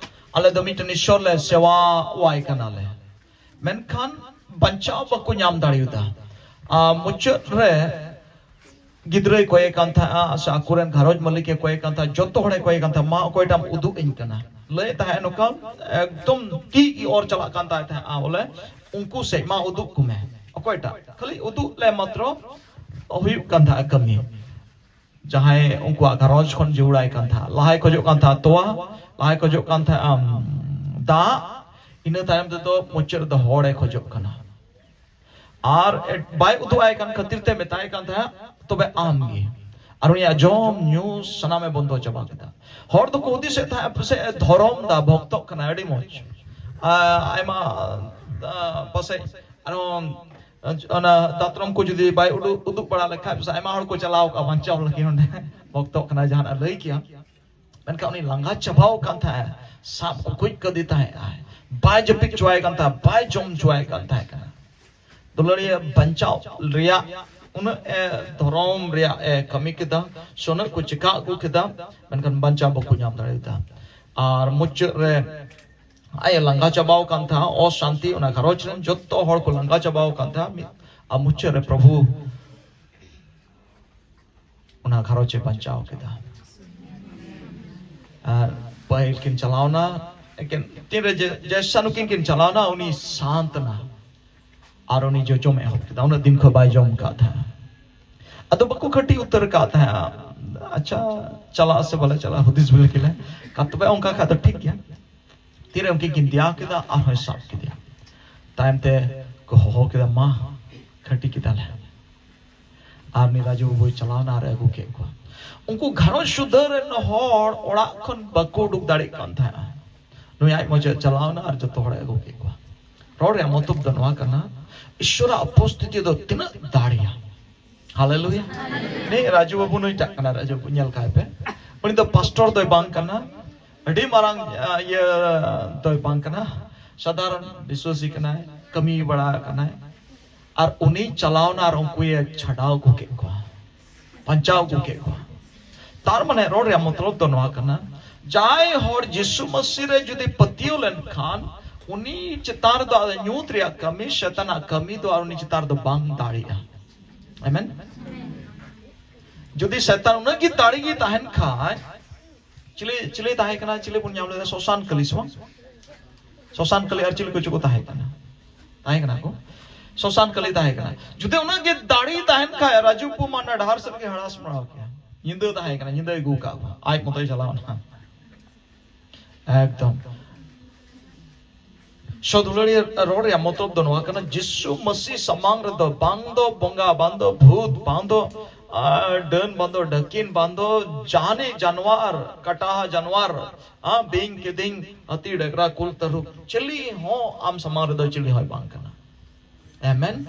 ᱟᱞᱮ ᱫᱚ ᱢᱤᱫᱴᱮᱱ ᱤᱥᱥᱚᱨ ᱞᱮ ᱥᱮᱣᱟ ᱣᱟᱭ ᱠᱟᱱᱟᱞᱮ, ᱢᱮᱱᱠᱷᱟᱱ ᱵᱟᱧᱪᱟᱣ ᱵᱟᱠᱚ ᱧᱟᱢ ᱫᱟᱲᱮᱭᱟᱫᱟ᱾ ᱟᱨ ᱢᱩᱪᱟᱹᱫ ᱨᱮ ᱜᱤᱫᱽᱨᱟᱹᱭ ᱠᱚᱭᱮ ᱠᱟᱱ ᱛᱟᱦᱮᱸᱜᱼᱟ ᱥᱮ ᱟᱠᱚᱨᱮᱱ ᱜᱷᱟᱨᱚᱸᱡᱽ ᱢᱟᱹᱞᱤᱠ ᱮ ᱠᱚᱭᱮ ᱠᱟᱱ ᱛᱟᱦᱮᱸᱜᱼᱟ, ᱡᱚᱛᱚ ᱦᱚᱲᱮ ᱠᱚᱭᱮ ᱠᱟᱱ ᱛᱟᱦᱮᱸᱜᱼᱟ, "ᱢᱟ, ᱚᱠᱚᱭᱴᱟᱜ ᱮᱢ ᱩᱫᱩᱜ ᱟᱹᱧ ᱠᱟᱱᱟ?" ᱞᱟᱹᱭᱮᱫ ᱛᱟᱦᱮᱸᱜ ᱱᱚᱝᱠᱟ, ᱮᱠᱫᱚᱢ ᱛᱤ ᱜᱮ ᱚᱨ ᱪᱟᱞᱟᱜ ᱠᱟᱱ ᱛᱟᱭ ᱛᱟᱦᱮᱸᱜᱼᱟ, ᱵᱚᱞᱮ, "ᱩᱱᱠᱩ ᱥᱮᱫ ᱢᱟ ᱩᱫᱩᱜ ᱠᱚᱢᱮ, ᱚᱠᱚᱭᱴᱟᱜ?" ᱠᱷᱟᱹᱞᱤ ᱩᱫᱩᱜ ᱞᱮ ᱢᱟᱛᱨᱚ ᱦᱩᱭᱩᱜ ᱠᱟᱱ ᱛᱟᱦᱮᱸᱜᱼᱟ ᱠᱟᱹᱢᱤ᱾ ᱡᱟᱦᱟᱸᱭ ᱩᱱᱠᱩᱣᱟᱜ ᱜᱷᱟᱨᱚᱸᱡᱽ ᱠᱷᱚᱱ ᱡᱤᱣᱲᱟᱭ ᱠᱟᱱ ᱛᱟᱦᱮᱸᱜᱼᱟ, ᱞᱟᱦᱟᱭ ᱠᱷᱚᱡᱚᱜ ᱠᱟᱱ ᱛᱟᱦᱮᱸᱜᱼᱟ ᱛᱚᱣᱟ, ᱞᱟᱦᱟᱭ ᱠᱷᱚᱡᱚᱜ ᱠᱟᱱ ᱛᱟᱦᱮᱸᱜᱼᱟ, ᱩᱢ, ᱫᱟᱜ, ᱤᱱᱟᱹ ᱛᱟᱭᱚᱢ ᱛᱮᱫᱚ ᱢᱩᱪᱟᱹᱫ ᱨᱮᱫᱚ ᱦᱚᱲᱮ ᱠᱷᱚᱡᱚᱜ ᱠᱟᱱᱟ᱾ ᱟᱨ ᱮᱴ-, ᱵᱟᱭ ᱩᱫᱩᱜ ᱟᱭ ᱠᱟᱱ ᱠᱷᱟᱹᱛᱤᱨ ᱛᱮ ᱢᱮᱛᱟᱭ ᱠᱟᱱ ᱛᱟᱦᱮᱸᱫ, "ᱛᱚᱵᱮ ᱟᱢ ᱜᱮ᱾" ᱟᱨ ᱩᱱᱤᱭᱟᱜ ᱡᱚᱢ ᱧᱩ ᱥᱟᱱᱟᱢᱮ ᱵᱚᱱᱫᱚ ᱪᱟᱵᱟ ᱠᱮᱫᱟ᱾ ᱦᱚᱲ ᱫᱚᱠᱚ ᱦᱩᱫᱤᱥᱮᱫ ᱛᱟᱦᱮᱸᱫ, ᱯᱟᱥᱮᱡ ᱮ ᱫᱷᱚᱨᱚᱢ ᱫᱟ, ᱵᱷᱚᱠᱛᱚᱜ ᱠᱟᱱᱟᱭ, ᱟᱹᱰᱤ ᱢᱚᱡᱽ᱾ ᱟᱨ ᱟᱭᱢᱟ, ᱟᱨ ᱯᱟᱥᱮᱡ ᱟᱨᱦᱚᱸ ᱚᱱᱟ ᱫᱟᱛᱨᱚᱢ ᱠᱚ ᱡᱩᱫᱤ ᱵᱟᱭ ᱩᱰᱩ-, ᱩᱫᱩᱜ ᱵᱟᱲᱟ ᱞᱮᱠᱷᱟᱡ, ᱯᱟᱥᱮᱡ ᱟᱭᱢᱟ ᱦᱚᱲ ᱠᱚ ᱪᱟᱞᱟᱣ ᱠᱚᱜᱼᱟ ᱵᱟᱧᱪᱟᱣ ᱞᱟᱹᱜᱤᱫ ᱚᱸᱰᱮ, ᱵᱷᱚᱠᱛᱚᱜ ᱠᱟᱱᱟᱭ, ᱡᱟᱦᱟᱱᱟᱜ ᱮ ᱞᱟᱹᱭ ᱠᱮᱭᱟ᱾ ᱢᱮᱱᱠᱷᱟᱱ ᱩᱱᱤ ᱞᱟᱸᱜᱟ ᱪᱟᱵᱟᱣ ᱠᱟᱱ ᱛᱟᱦᱮᱸᱫ, ᱥᱟᱵ ᱠᱚᱠᱚᱡ ᱠᱟᱫᱮ ᱛᱟᱦᱮᱸᱫ, ᱵᱟᱭ ᱡᱟᱹᱯᱤᱫ ᱦᱚᱪᱚᱣᱟᱭ ᱠᱟᱱ ᱛᱟᱦᱮᱸᱫ, ᱵᱟᱭ ᱡᱚᱢ ᱦᱚᱪᱚᱣᱟᱭ ᱠᱟᱱ ᱛᱟᱦᱮᱸ ᱠᱟᱱᱟ᱾ ᱫᱩᱞᱟᱹᱲᱤᱭᱟᱹ ᱵᱟᱧᱪᱟᱣ ᱨᱮᱭᱟᱜ ᱩᱱᱟᱹᱜ ᱮ ᱫᱷᱚᱨᱚᱢ ᱨᱮᱭᱟᱜ ᱮ ᱠᱟᱹᱢᱤ ᱠᱮᱫᱟ, ᱥᱮ ᱩᱱᱟᱹᱜ ᱠᱚ ᱪᱮᱠᱟ ᱟᱹᱜᱩ ᱠᱮᱫᱟ, ᱢᱮᱱᱠᱷᱟᱱ ᱵᱟᱧᱪᱟᱣ ᱵᱟᱠᱚ ᱧᱟᱢ ᱫᱟᱲᱮᱭᱟᱫᱟ᱾ ᱟᱨ ᱢᱩᱪᱟᱹᱫ ᱨᱮ ᱟᱡ ᱮ ᱞᱟᱸᱜᱟ ᱪᱟᱵᱟᱣ ᱟᱠᱟᱱ ᱛᱟᱦᱮᱸᱫ, ᱚᱥᱟᱱᱛᱤ, ᱚᱱᱟ ᱜᱷᱟᱨᱚᱸᱡᱽ ᱨᱮᱱ ᱡᱚᱛᱚ ᱦᱚᱲ ᱠᱚ ᱞᱟᱸᱜᱟ ᱪᱟᱵᱟᱣ ᱟᱠᱟᱱ ᱛᱟᱦᱮᱸᱫ᱾ ᱢᱤᱫ ᱟᱨ ᱢᱩᱪᱟᱹᱫ ᱨᱮ ᱯᱨᱚᱵᱷᱩ ᱚᱱᱟ ᱜᱷᱟᱨᱚᱸᱡᱽ ᱮ ᱵᱟᱧᱪᱟᱣ ᱠᱮᱫᱟ᱾ ᱟᱨ ᱯᱟᱹᱦᱤᱞ ᱠᱤᱱ ᱪᱟᱞᱟᱣᱱᱟ, ᱮᱠᱮᱱ ᱛᱤᱱᱨᱮ ᱡᱮ- ᱡᱮᱥᱟ ᱱᱩᱠᱤᱱ ᱠᱤᱱ ᱪᱟᱞᱟᱣᱱᱟ, ᱩᱱᱤ ᱥᱟᱱᱛ ᱮᱱᱟ᱾ ᱟᱨ ᱩᱱᱤ ᱡᱚᱡᱚᱢ ᱮᱦᱚᱵ ᱠᱮᱫᱟ᱾ ᱩᱱᱟᱹᱜ ᱫᱤᱱ ᱠᱷᱚᱱ ᱵᱟᱭ ᱡᱚᱢ ᱟᱠᱟᱫ ᱛᱟᱦᱮᱸᱫ᱾ ᱟᱫᱚ ᱵᱟᱠᱚ ᱠᱷᱟᱹᱴᱤ ᱩᱛᱟᱹᱨ ᱟᱠᱟᱫ ᱛᱟᱦᱮᱸᱫ, ᱟᱪᱪᱷᱟ, ᱪᱟᱞᱟᱜ ᱟᱥᱮ ᱵᱟᱞᱮ ᱪᱟᱞᱟᱜᱼᱟ, ᱦᱩᱫᱤᱥ ᱵᱤᱞ ᱠᱮᱫᱟ, ᱠᱟ ᱛᱚᱵᱮ ᱚᱱᱠᱟ ᱠᱷᱟᱡ ᱫᱚ ᱴᱷᱤᱠ ᱜᱮᱭᱟ᱾ ᱛᱤᱨᱮ ᱩᱱᱠᱤᱱ ᱠᱤᱱ ᱫᱮᱭᱟ ᱠᱮᱫᱟ, ᱟᱨᱦᱚᱸᱭ ᱥᱟᱵ ᱠᱮᱫᱮᱭᱟ᱾ ᱛᱟᱭᱚᱢ ᱛᱮ ᱠᱚ ᱦᱚᱦᱚ ᱠᱮᱫᱟ, ᱢᱟ, ᱠᱷᱟᱹᱴᱤ ᱠᱮᱫᱟᱞᱮ᱾ ᱟᱨ ᱩᱱᱤ ᱨᱟᱡᱩ ᱵᱟᱹᱵᱩᱭ ᱪᱟᱞᱟᱣᱱᱟ ᱟᱨ ᱟᱹᱜᱩ ᱠᱮᱫ ᱠᱚᱣᱟ᱾ ᱩᱱᱠᱩ ᱜᱷᱟᱨᱚᱸᱡᱽ ᱥᱩᱫᱷᱟᱹ ᱨᱮᱱ ᱦᱚᱲ ᱚᱲᱟᱜ ᱠᱷᱚᱱ ᱵᱟᱠᱚ ᱩᱰᱩᱠ ᱫᱟᱲᱮᱭᱟᱜ ᱠᱟᱱ ᱛᱟᱦᱮᱸᱜᱼᱟ᱾ ᱱᱩᱭ ᱟᱡ ᱢᱚᱡᱮ ᱪᱟᱞᱟᱣᱱᱟ ᱟᱨ ᱡᱚᱛᱚ ᱦᱚᱲᱮ ᱟᱹᱜᱩ ᱠᱮᱫ ᱠᱚᱣᱟ᱾ ᱨᱚᱲ ᱨᱮᱭᱟᱜ ᱢᱚᱛᱞᱚᱵ ᱫᱚ ᱱᱚᱣᱟ ᱠᱟᱱᱟ, ᱤᱥᱣᱚᱨᱟᱜ ᱩᱯᱚᱥᱛᱷᱤᱛᱤ ᱫᱚ ᱛᱤᱱᱟᱹᱜ ᱫᱟᱲᱮᱭᱟ᱾ ᱦᱟᱞᱮᱞᱩᱭᱟ᱾ ᱱᱩᱭ ᱨᱟᱡᱩ ᱵᱟᱹᱵᱩ ᱱᱩᱭ ᱴᱟᱜ ᱠᱟᱱᱟ, ᱨᱟᱡᱩ ᱵᱟᱹᱵᱩ ᱧᱮᱞ ᱠᱟᱭ ᱯᱮ᱾ ᱩᱱᱤ ᱫᱚ ᱯᱟᱥᱴᱚᱨ ᱫᱚᱭ ᱵᱟᱝ ᱠᱟᱱᱟ, ᱟᱹᱰᱤ ᱢᱟᱨᱟᱝ, ᱟ, ᱤᱭᱟᱹ ᱫᱚᱭ ᱵᱟᱝ ᱠᱟᱱᱟ, ᱥᱟᱫᱷᱟᱨᱚᱱ ᱵᱤᱥᱣᱟᱥᱤ ᱠᱟᱱᱟᱭ, ᱠᱟᱹᱢᱤ ᱵᱟᱲᱟ ᱠᱟᱱᱟᱭ᱾ ᱟᱨ ᱩᱱᱤ ᱪᱟᱞᱟᱣᱱᱟ ᱟᱨ ᱩᱱᱠᱩᱭ ᱪᱷᱟᱰᱟᱣ ᱟᱹᱜᱩ ᱠᱮᱫ ᱠᱚᱣᱟ, ᱵᱟᱧᱪᱟᱣ ᱟᱹᱜᱩ ᱠᱮᱫ ᱠᱚᱣᱟ᱾ ᱛᱟᱨ ᱢᱟᱱᱮ ᱨᱚᱲ ᱨᱮᱭᱟᱜ ᱢᱚᱛᱞᱚᱵ ᱫᱚ ᱱᱚᱣᱟ ᱠᱟᱱᱟ, ᱡᱟᱦᱟᱸᱭ ᱦᱚᱲ ᱡᱤᱥᱩ ᱢᱟᱹᱥᱤ ᱨᱮ ᱡᱩᱫᱤ ᱯᱟᱹᱛᱭᱟᱹᱣ ᱞᱮᱱᱠᱷᱟᱱ, ᱩᱱᱤ ᱪᱮᱛᱟᱱ ᱨᱮᱫᱚ ᱟᱫᱚ ᱧᱩᱛ ᱨᱮᱭᱟᱜ ᱠᱟᱹᱢᱤ, ᱥᱮᱛᱟᱱᱟᱜ ᱠᱟᱹᱢᱤ ᱫᱚ ᱟᱨ ᱩᱱᱤ ᱪᱮᱛᱟᱱ ᱨᱮᱫᱚ ᱵᱟᱝ ᱫᱟᱲᱮᱭᱟᱜᱼᱟ᱾ ᱟᱢᱮᱱ᱾ ᱡᱩᱫᱤ ᱥᱮᱛᱟᱱ ᱩᱱᱟᱹᱜ ᱜᱮ ᱫᱟᱲᱮ ᱜᱮ ᱛᱟᱦᱮᱱ ᱠᱷᱟᱡ, ᱪᱤᱞᱤ, ᱪᱤᱞᱤ ᱛᱟᱦᱮᱸ ᱠᱟᱱᱟ, ᱪᱤᱞᱤ ᱵᱚᱱ ᱧᱟᱢ ᱞᱮᱫᱟ? ᱥᱚᱥᱟᱱ ᱠᱟᱹᱞᱤ ᱥᱮ ᱵᱟᱝ? ᱥᱚᱥᱟᱱ ᱠᱟᱹᱞᱤ ᱟᱨ ᱪᱤᱞᱤ ᱠᱚᱪᱚ ᱠᱚ ᱛᱟᱦᱮᱸ ᱠᱟᱱᱟ, ᱛᱟᱦᱮᱸ ᱠᱟᱱᱟ ᱠᱚ᱾ ᱥᱚᱥᱟᱱ ᱠᱟᱹᱞᱤ ᱛᱟᱦᱮᱸ ᱠᱟᱱᱟ᱾ ᱡᱩᱫᱤ ᱩᱱᱟᱹᱜ ᱜᱮ ᱫᱟᱲᱮ ᱛᱟᱦᱮᱱ ᱠᱷᱟᱡ, ᱨᱟᱡᱩ ᱠᱚ ᱢᱟ ᱚᱱᱟ ᱰᱟᱦᱟᱨ ᱥᱮᱫ ᱜᱮ ᱦᱟᱲᱟᱥ ᱢᱟᱲᱟᱣ ᱠᱮᱭᱟ᱾ ᱧᱤᱫᱟᱹ ᱛᱟᱦᱮᱸ ᱠᱟᱱᱟ, ᱧᱤᱫᱟᱹ ᱟᱹᱜᱩ ᱟᱠᱟᱫ ᱠᱚᱣᱟ, ᱟᱡ ᱢᱚᱛᱚᱭ ᱪᱟᱞᱟᱣ ᱮᱱᱟ᱾ ᱮᱠᱫᱚᱢ᱾ ᱥᱚ ᱫᱩᱞᱟᱹᱲᱤᱭᱟᱹ, ᱨᱚᱲ ᱨᱮᱭᱟᱜ ᱢᱚᱛᱞᱚᱵ ᱫᱚ ᱱᱚᱣᱟ ᱠᱟᱱᱟ, ᱡᱤᱥᱩ ᱢᱟᱹᱥᱤ ᱥᱟᱢᱟᱝ ᱨᱮᱫᱚ ᱵᱟᱝ ᱫᱚ ᱵᱚᱸᱜᱟ, ᱵᱟᱝ ᱫᱚ ᱵᱷᱩᱛ, ᱵᱟᱝ ᱫᱚ, ᱟ, ᱰᱟᱹᱱ, ᱵᱟᱝ ᱫᱚ ᱰᱟᱹᱠᱤᱱ, ᱵᱟᱝ ᱫᱚ ᱡᱟᱦᱟᱱᱤᱡ ᱡᱟᱱᱣᱟᱨ, ᱠᱟᱴᱟᱦᱟ ᱡᱟᱱᱣᱟᱨ, ᱟ, ᱵᱤᱧ, ᱠᱤᱫᱤᱧ, ᱦᱟᱹᱛᱤ, ᱰᱟᱜᱽᱨᱟ, ᱠᱩᱞ, ᱛᱟᱹᱨᱩᱵ, ᱪᱤᱞᱤ ᱦᱚᱸ ᱟᱢ ᱥᱟᱢᱟᱝ ᱨᱮᱫᱚ ᱪᱤᱞᱤ ᱦᱚᱸᱭ ᱵᱟᱝ ᱠᱟᱱᱟ᱾ ᱟᱢᱮᱱ᱾